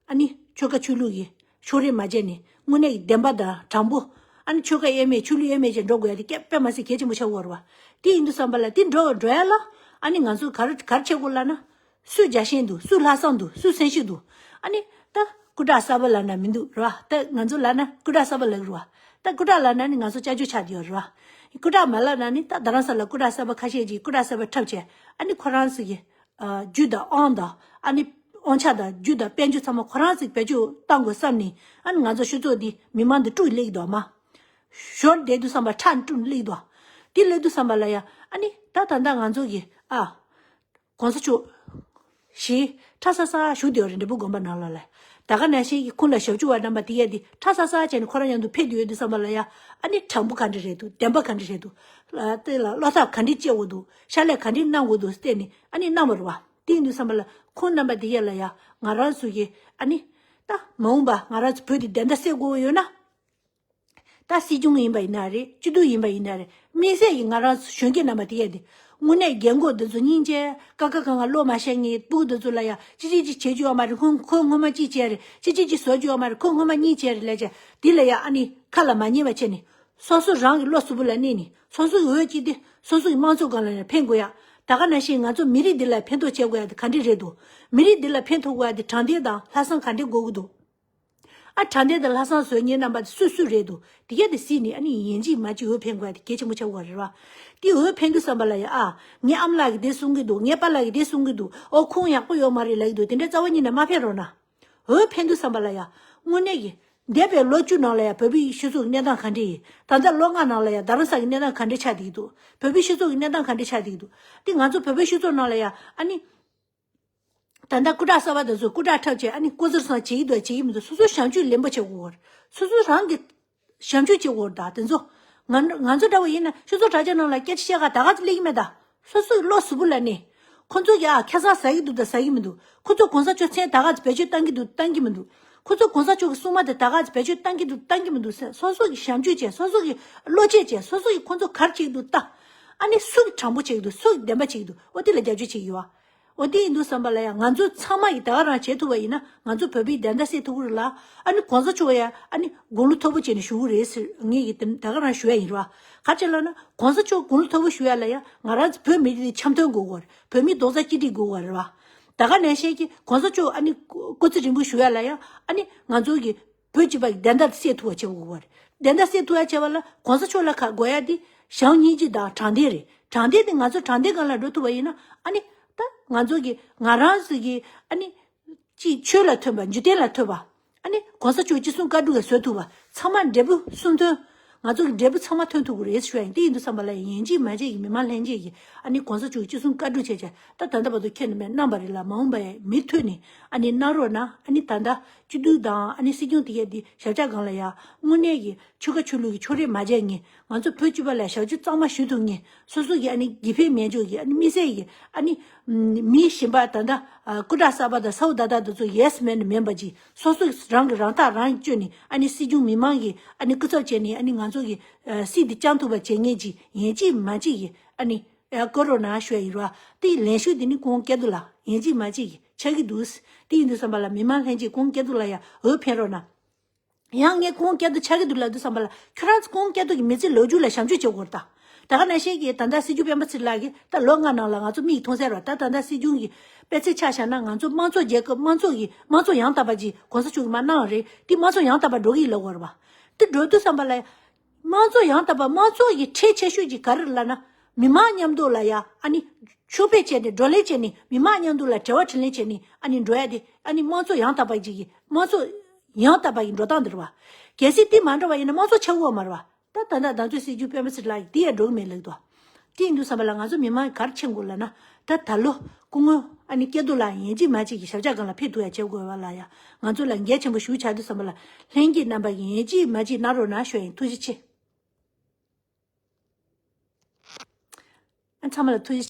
ཨ་ནི་ཆོལ་ཁ་ཆོས་ལུགས་ཀྱི་ཕྱོགས་རིས་མ་བྱས་ནས་དངོས་གནས་ཀྱི་བདེན་པ་དང་དྲང་པོ། ཨ་ནི་ཆོལ་ཁ་དབྱེ་མེད་ཆོས་ལུགས་དབྱེ་མེད་བྱས་འགྲོ་དགོས་ཡ་དེ་སྐད་དཔེ་མ་སྲིད་གལ་ཆེན་པོ་ཆགས་ཡོད་རེད་བ། དེ་ཡིན་དུས་ཙམ་པ་ལ་དེ་འགྲོ་འགྲོ་ཡ་ལ་ཨ་ནི་ང་ཚོ་ག་རེ་ག་རེ་བྱེད་དགོས་ལབ་ན། སུ་རྒྱལ་ཞེན་འདུག་སུ་ལྷག་བསམ་འདུག་སུ་སེམས་ཤུགས་འདུག་ཨ་ནི་ད་སྐུ་དྲག་གསར་པ་ལབ་ན་མི་འདུག་རེད་བ། ད་ང་ཚོ་ལབ་ན་སྐུ་དྲག་གསར་པ་ལབ་རེད་བ། ད་སྐུ་དྲག་ལབ་ན་ནི་ང་ཚོ་སྐྱབས་བཅོལ་ཆགས་བསྡད་ཡོད་རེད་བ། སྐུ་དྲག་མ་ལབ་ན་ནི་ད་རྡ་རམ་ས་ལ་སྐུ་དྲག་གསར་པ་ཁ་ཤས་ཀྱིས་སྐུ་དྲག་གསར་པ་འཁྲབ་བྱས། ཨ་ནི་ཁོ་རང་ཚོ་གི་ཨ་རྒྱུ་དང་དབང་དང་ཨ་ནི་དབང་ཆ་དང་རྒྱུ་དང་དཔལ་འབྱོར་ཚང་མ་ཁོ་རང་ཚོ་གི་བེད་སྤྱོད་བཏང་དགོས་བསམ་ནས། ཨ་ནི་ང་ཚོ་སྤྱི་ཚོགས་འདི་མི་མང་འདི་དཀྲུགས་སླེབས་འདུག་མ། ཞོར་བསྡད་དུས་ཙམ་པ་ཁྲག་དཀྲུགས་སླེབས་འདུག་དེ་སླེབས་དུས་ཙམ་པ་ལ་ཡ་ཨ་ནི་ད་ད་ལྟ་ང་ཚོ་གི་ཨ་གོང་ས་མཆོག་ཞེས་ཁྲ་ས་ས་བཞུགས་བསྡད་ཡོད་རེད། འབྲས་སྤུངས་དགོན་པ་ནང་ལོགས་ལ། ད་ག་ནང་བཞིན་གྱི་ཁོང་ལ་ཞབས་ཕྱི་བ་རྣམ་པ་དེ་ཡས་དེ་ཁྲ་ས་ས་བྱས་ནས་ཁོ་རང་མཉམ་དུ་ཕེབས་བསྡད་ཡོད་དུས་ཙམ་པ་ལ་ཡ། ཨ་ནི་དྲང་པོ་ག་འདྲ་རེད་འདུག་བདེན་པ་ག་འདྲ་རེད་འདུག་ལ་དེ་ལ་བློ་ཐབས་ག་འདྲ་སྐྱེ་དགོས་འདུག་ཕྱག་ལས་ག་འདྲ་གནང་དགོས་འདུག་བལྟས་ནས་ཨ་ནི་གནང་བ་རེད་བ། དེ་ཡིན་དུས་ཙམ་པ་ལ་ཁོང་རྣམ་པ་དེ་ཡས་ལ་ཡ་ང་རང་ཚོ་གི་ཨ་ནི་ད་མ་འོངས་པ་ང་རང་ཚོ་བོད་དེ་བདེན་མཐའ་གསལ་དགོས་ཡོད་ན། ད་སྲིད་སྐྱོང་ཡིན་པ་ཡིན་ན་རེད། སྤྱི་འཐུས་ཡིན་པ་ཡིན་ན་རེད། དམིགས་བསལ་གྱིས་ང་རང་ཚོ་གཞོན་སྐྱེས་རྣམ་པ་དེ་ཡས་དེ་དངོས་གནས་རྒན་གོག་འདི་ཚོ་སྙིང་རྗེ། ཀ་ཁ་ག་ང་བློ་མ་ཤེས་ངེས་སྤུ་གུ་འདི་ཚོ་ལ་ཡ་ཅི་ཅི་ཅི་བྱེད་རྒྱུ་ཡོད་མ་རེད། ཁོ་ཁོ་སྔོན་མ་ཅི་བྱས་རེད། ཅི་ཅི་ཅི་བཟོ་རྒྱུ་ཡོད་མ་རེད། ཁོ་སྔོན་མ་གཉིས་བྱས་རེད་ལས་བྱས་དེ་ལ་ཡ་ཨ་ནི་ཁ་ལ་མ་ཉན་པ་བྱས་ནས་སོ་སོ་རང་གི་བློ་གཟུ་བོ་ལ་གནས་ནས་སོ་སོ་གི་འོས་ཅི་དེ་སོ་སོ་གི་དམངས་གཙོ་སྒང་ལ་ཡ་ཕན་དགོས་ཡ། ད་ག་ནང་བཞིན་ང་ཚོ་མི་རིགས་འདི་ལ་ཕན་ཐོགས་བྱེད་དགོས་ཡ་དེ་ག་འདྲ་རེད་འདུག་མི་རིགས་འདི་ལ་ཕན་ཐོགས་དགོས་ཡ་དེ་དྲང་བདེན་དང་ལྷག་བསམ་ག་འདྲ་དགོས་ཀྱི་འདུག་ཨ་དྲང་བདེན་དང་ལྷག་བསམ་བཟོ་མཁན་རྣམ་པ་དེ་སུ་སུ་རེད་འདུག་དེ་ག་དེ་སྲིད་ནས་ཨ་ནི་ཡིན་གཅིག་མིན་གཅིག་འོས་འཕེན་དགོས་ཡ་དེ་གལ་ཆེན་པོ་ཆགས་ཀྱི་ཡོད་རེད་བ། དེ་འོས་འཕེན་དུས་ཙམ་པ་ལ་ཡ་ཨ་ངའི་ཨ་མ་ལགས་ཀྱིས་དེ་གསུང་གི་འདུག་ངའི་པཱ་ལགས་ཀྱིས་དེ་གསུང་གི་འདུག་ཨོ་ཁོང་ཡག་པོ་ཡོད་མ་རེད་ལབ་ཀྱི་འདུག་དེ་འདྲའི་རྩ་བ་ཉིད་ནས་མ་འཕེན་རོགས་གནང་། འོས་འཕེན་དུས་ཙམ་པ་ལ་ཡ་དངོས་གནས་ཀྱི་འདས་པའི་ལོ་བཅུ་ནང་ལ་ཡ་བོད་པའི་སྤྱི་ཚོགས་ཀྱི་གནས་སྟངས་ག་འདྲ་ཡིན། ད་ལྟ་ལོ་ལྔ་ནང་ལ་ཡ་རྡ་རམ་ས་གི་གནས་སྟངས་ག་འདྲ་ཆགས་བསྡད་ཀྱི་འདུག་བོད་པའི་སྤྱི་ཚོགས་ཀྱི་གནས་སྟངས་ག་འདྲ་ཆགས་བསྡད་ཀྱི་འདུག་དེ་ང་ཚོ་བོད་པའི་སྤྱི་ཚོགས་ནང་ལ་ཡ་ཨ་ནི། ད་ལྟ་སྐུ་དྲག་གསར་པ་དེ་ཚོས་སྐུ་དྲག་འཁྲབ་བྱས་ཨ་ནི་སྐུ་ཚེ་བཟང་བྱེད་ཀྱི་འདུག་བྱེད་ཀྱི་མི་འདུག་སོ་སོ་བྱམས་སྐྱོང་ལེན་པོ་བྱེད་དགོས་རེད། སོ་སོ་རང་གི་བྱམས་སྐྱོང་བྱེད་དགོས་རེད། ད་དེ་ཚོ་ང་ང་ཚོ་འདྲ་བོ་ཡིན་ན་སྤྱི་ཚོགས་དྲ་རྒྱ་ནང་ལ་སྐད་ཆ་བཤད་ག་ད་ག་ཚོད་སླེབས་ཀྱི་མེད། ད་སོ་སོའི་བློ་གཟུ་བོ་ལ་གནས། ཁོ་ཚོ་གིས་ཨ་ཁ་སང་ཟ་གི་འདུག་ད་ཟ་གི་མི་འདུག་ཁོ་ཚོ་གོང་ས་མཆོག་མཚན་ད་ག་ཚོད་བེད་སྤྱོད་བཏང་གི་འདུག་བཏང་གི་མི་འདུག་ཁོ་ཚོ་གོང་ས་མཆོག་གི་སྲུང་མ་དེ་ད་ག་ཚོད་བེད་སྤྱོད་བཏང་གི་འདུག་བཏང་གི་མི་འདུག་ཟེར་སོ་སོ་གི་བྱམས་སྐྱོང་བྱས། སོ་སོ་གི་བློ་སྐྱེད་བྱས། སོ་སོ་གི་ཁོ་ཚོ་ག་རེ་བྱེད་ཀྱི་འདུག་ལྟ། ཨ་ནི་སུ་གི་དྲང་པོ་བྱེད་ཀྱི་འདུག་སུ་གི་བདེན་པ་བྱེད་ཀྱི་འདུག་འོ་དེ་ལ་རྒྱབ་སྐྱོར་བྱེད་ཀྱི་ཡོད་ཨ། འོ་དེ་ཡིན་དུས་ཙམ་པ་ལ་ཡང་ང་ཚོ་ཚང་མ་ཡིས་ད་ག་རང་བྱེད་ཐུབ་པ་ཡིན་ན་ང་ཚོ་བོད་པའི་བདེན་མཐའ་གསལ་ཐུབ་ཀྱི་རེད་ལ། ཨ་ནི་གོང་ས་མཆོག་ཡ་ཨ་ནི་དགུང་ལོ་མཐོ་པོ་བྱས་ནས་བཞུགས་ཀྱི་རེད་ཟེར་ངས་ཀྱི་དེ་ད་ག་རང་ཞུ་ཡ་ཡིན་རེད་བ། ག་རེ་བྱས་ལབ་ན་གོང་ས་མཆོག་དགུང་ལོ་མཐོ་པོ་བཞུགས་ཡ་ལ་ཡ་ང་རང་ཚོ་བོད་མི་རིགས་འཆམ་མཐུན་དགོས་ཀྱི་རེད། བོད་མི་རྡོག་རྩ་གཅིག་སྒྲིལ་དགོས་ཀྱི་རེད་བ། ད་ག་ནང་བཞིན་གྱི་གོང་ས་མཆོག་ཨ་ནི་སྐུ་ཚེ་རིང་པོ་བཞུགས་ཡ་ལ་ཡ་ཨ་ནི་ང་ཚོ་གི་བོད་སྤྱི་པ་གི་བདེན་མཐའ་གསལ་ཐུབ་པ་བྱེད་དགོས་པ་རེད། བདེན་མཐའ་གསལ་ཐུབ་ཡ་བྱེད་པ་ལ་གོང་ས་མཆོག་ལ་ཁག་དགོས་ཡ་དེ་བྱམས་སྙིང་རྗེ་དང་དྲང་བདེན་རེད། དྲང་བདེན་དེ་ང་ཚོ་དྲང་བདེན་སྒང་ལ་འགྲོ་ཐུབ་པ་ཡིན་ན་ཨ་ནི་ད་ང་ཚོ་གི་ང་རང་ཚོ་གི་ཨ་ནི་ཅིག་ཆོས་ལ་མཐུན་པ། འཇིག་རྟེན་ལ་མཐུན་པ། ཨ་ནི་གོང་ས་མཆོག་ཅི་གསུང་བཀའ་སྒྲུབ་ལ་བཟོ་ཐུབ་པ། ཚང་མ་འབྲས་བུ་གསུམ་ཐོན། ང་ཚོ་གི་འབྲས་བུ་ཚང་མ་ཐོན་ཐུབ་ཀྱི་རེད་ཞུ་ཡ་ཡིན། དེ་ཡིན་དུས་ཙམ་པ་ལ་ཡིན་གཅིག་མིན་གཅིག་གི་མི་མང་ལྷན་རྒྱས་ཀྱི་ཨ་ནི་གོང་ས་མཆོག་གི་ཅི་གསུང་བཀའ་སྒྲུབ་བྱས་བྱས་ད་ད་ལྟ་བར་དུ་ཁྱེད་རྣམ་པས་གནང་བ་རེད་ལ། མ་འོངས་པ་ཡང་མུ་མཐུད་ནས་ཨ་ནི་གནང་རོགས་གནང་། ཨ་ནི་ད་ལྟ་སྤྱི་འཐུས་དང་ཨ་ནི་སྲིད་སྐྱོང་དེ་གས་འདི་ཞབས་ཆ་སྒང་ལ་ཡ་དངོས་གནས་ཀྱི་ཆོལ་ཁ་ཆོས་ལུགས་ཀྱི་ཕྱོགས་རིས་མ་བྱས་ངེས། ང་ཚོ་བོད་སྤྱི་པ་ལ་ཞབས་ཕྱི་གཙང་མ་ཞུ་ཐུབ་ངེས། སོ་སོ་གི་ཨ་ནི་དགེ་ཕན་མེད་ཕྱོགས་ཀྱི་ཨ་ནི་དམིགས་བསལ་གྱི་ཨ་ནི་མི་གཞན་པ་ད་ལྟ་སྐུ་དྲག་གསར་པ་དང་ས་འོག་ད་ལྟ་དེ་ཚོ་ཡེ་སི་མེན་མིན་པ་ཅིག་སོ་སོ་རང་གི་རང་ཐག་རང་གཅོད་ནས་ཨ་ནི་སྲིད་སྐྱོང་མི་མང་གི་ཨ་ནི་སྐུ་ཚབ་བྱས་ནས་ཨ་ནི་ང་ཚོ་གི་སྲིད་འདི་བསྐྱང་ཐུབ་པ་བྱེད་ངེས་ཅིག་ཡིན་གཅིག་མིན་གཅིག་གི་ཨ་ནི་ཨ་བསྐོ་རོགས་གནང་ཞུ་ཡ་ཡིན་ར། དེ་ལན་ཞུ་འདི་ནི་ཁོང་སྐལ་རྡོར་ལགས་ཡིན་གཅིག་མིན་གཅིག་གི་ཆགས་ཀྱི་འདུག་དེ་ཡིན་དུས་ཙམ་པ་ལ་མི་མང་ལྷན་རྒྱས་ཁོང་སྐལ་རྡོར་ལགས་ཡ་འོས་འཕེན་རོགས་གནང་། ཡང་ངས་ཁོང་སྐལ་རྡོར་ཆགས་ཀྱི་འདུག་ལབ་དུས་ཙམ་པ་ལ་ཁྱོད་རང་ཚོ་ཁོང་སྐལ་རྡོར་གྱི་མི་ཚེ་ལོ་རྒྱུས་ལ་ཞབས་ཕྱི་བྱེད་དགོས་རེད་ད། ད་ག་ནང་བཞིན་གྱི་ད་ལྟ་སྲིད་སྐྱོང་སྤེན་པ་ཚེ་རིང་ལགས་ཀྱིས་ད་ལོ་ལྔ་ནང་ལ་ང་ཚོ་མིག་མཐོང་གསལ་རེད་ད། ད་ལྟ་སྲིད་སྐྱོང་གི་དཔེ་ཆ་ཆ་བཞག་ན་ང་ཚོ་དམངས་གཙོ་རྒྱལ་ཁབ་དམངས་གཙོ་གི་དམངས་གཙོ་ཡང་དག་པ་ཅིག་གོང་ས་མཆོག་གིས་མར་གནང་བ་རེད། དེ་དམངས་གཙོ་ཡང་དག་པ་འགྲོ་གི་ཡིན་ལབ་དགོས་རེད་བ། དེ་འགྲོ་དུས་ཙམ་པ་ལ་དམངས་གཙོ་ཡང་དག་པ་དམངས་གཙོ་གི་ཁྲལ་ཆེ་ཤོས་ཀྱི་ག་རེ་རེད་ལབ་ན་མི་མང་མཉམ་དུ་ལ་ཡ་ཨ་ནི་ཕྱུག་པོ་བྱས་ནས་བགྲོ་གླེང་བྱས་ནས་མི་མང་མཉམ་དུ་ལ་འབྲེལ་བ་དྲིས་ལན་བྱས་ནས་ཨ་ནི་འགྲོ་ཡ་དེ་ཨ་ནི་དམངས་གཙོ་ཡང་དག་པ་ཅིག་གི་དམངས་གཙོ་ཡང་དག་པ་ཡི་འགྲོ་སྟངས་འདི་རེད་བ། གལ་སྲིད་དེ་མ་འགྲོ་བ་ཡིན་ན་དམངས་གཙོ་ཆགས་ཀྱི་ཡོད་མ་རེད་བ། ད་ད་ལྟ་ང་ཚོའི་སྲིད་སྐྱོང་སྤེན་པ་ཚེ་རིང་ལགས་ཀྱིས་དེ་ཡང་འགྲོ་གི་མེད་ལབ་འདུག་དེ་ཡིན་དུས་ཙམ་པ་ལ་ང་ཚོ་མི་མང་གིས་ག་རེ་མཁྱེན་དགོས་ལབ་ན་ད་ད་ལོ་སྐུ་ངོ་ཨ་ནི་སྐལ་རྡོར་ལགས་ཡིན་གཅིག་མིན་གཅིག་གི་ཞབས་ཆ་སྒང་ལ་ཕེབས་ཐུབ་ཡ་བྱེད་དགོས་པ་ལ་ཡ་ང་ཚོ་ལ་འགན་ཆེན་པོ་ཞིག་ཆགས་དུས་ཙམ་པ་ལ་ལྷན་རྒྱས་རྣམ་པ་གིས་ཡིན་གཅིག་མིན་གཅིག་གནང་རོགས་གནང་ཞུ་ཡ་ཡིན། ཐུགས་རྗེ་ཆེ། ཨ་ཚང་མ་ལ་ཐུགས་རྗེ་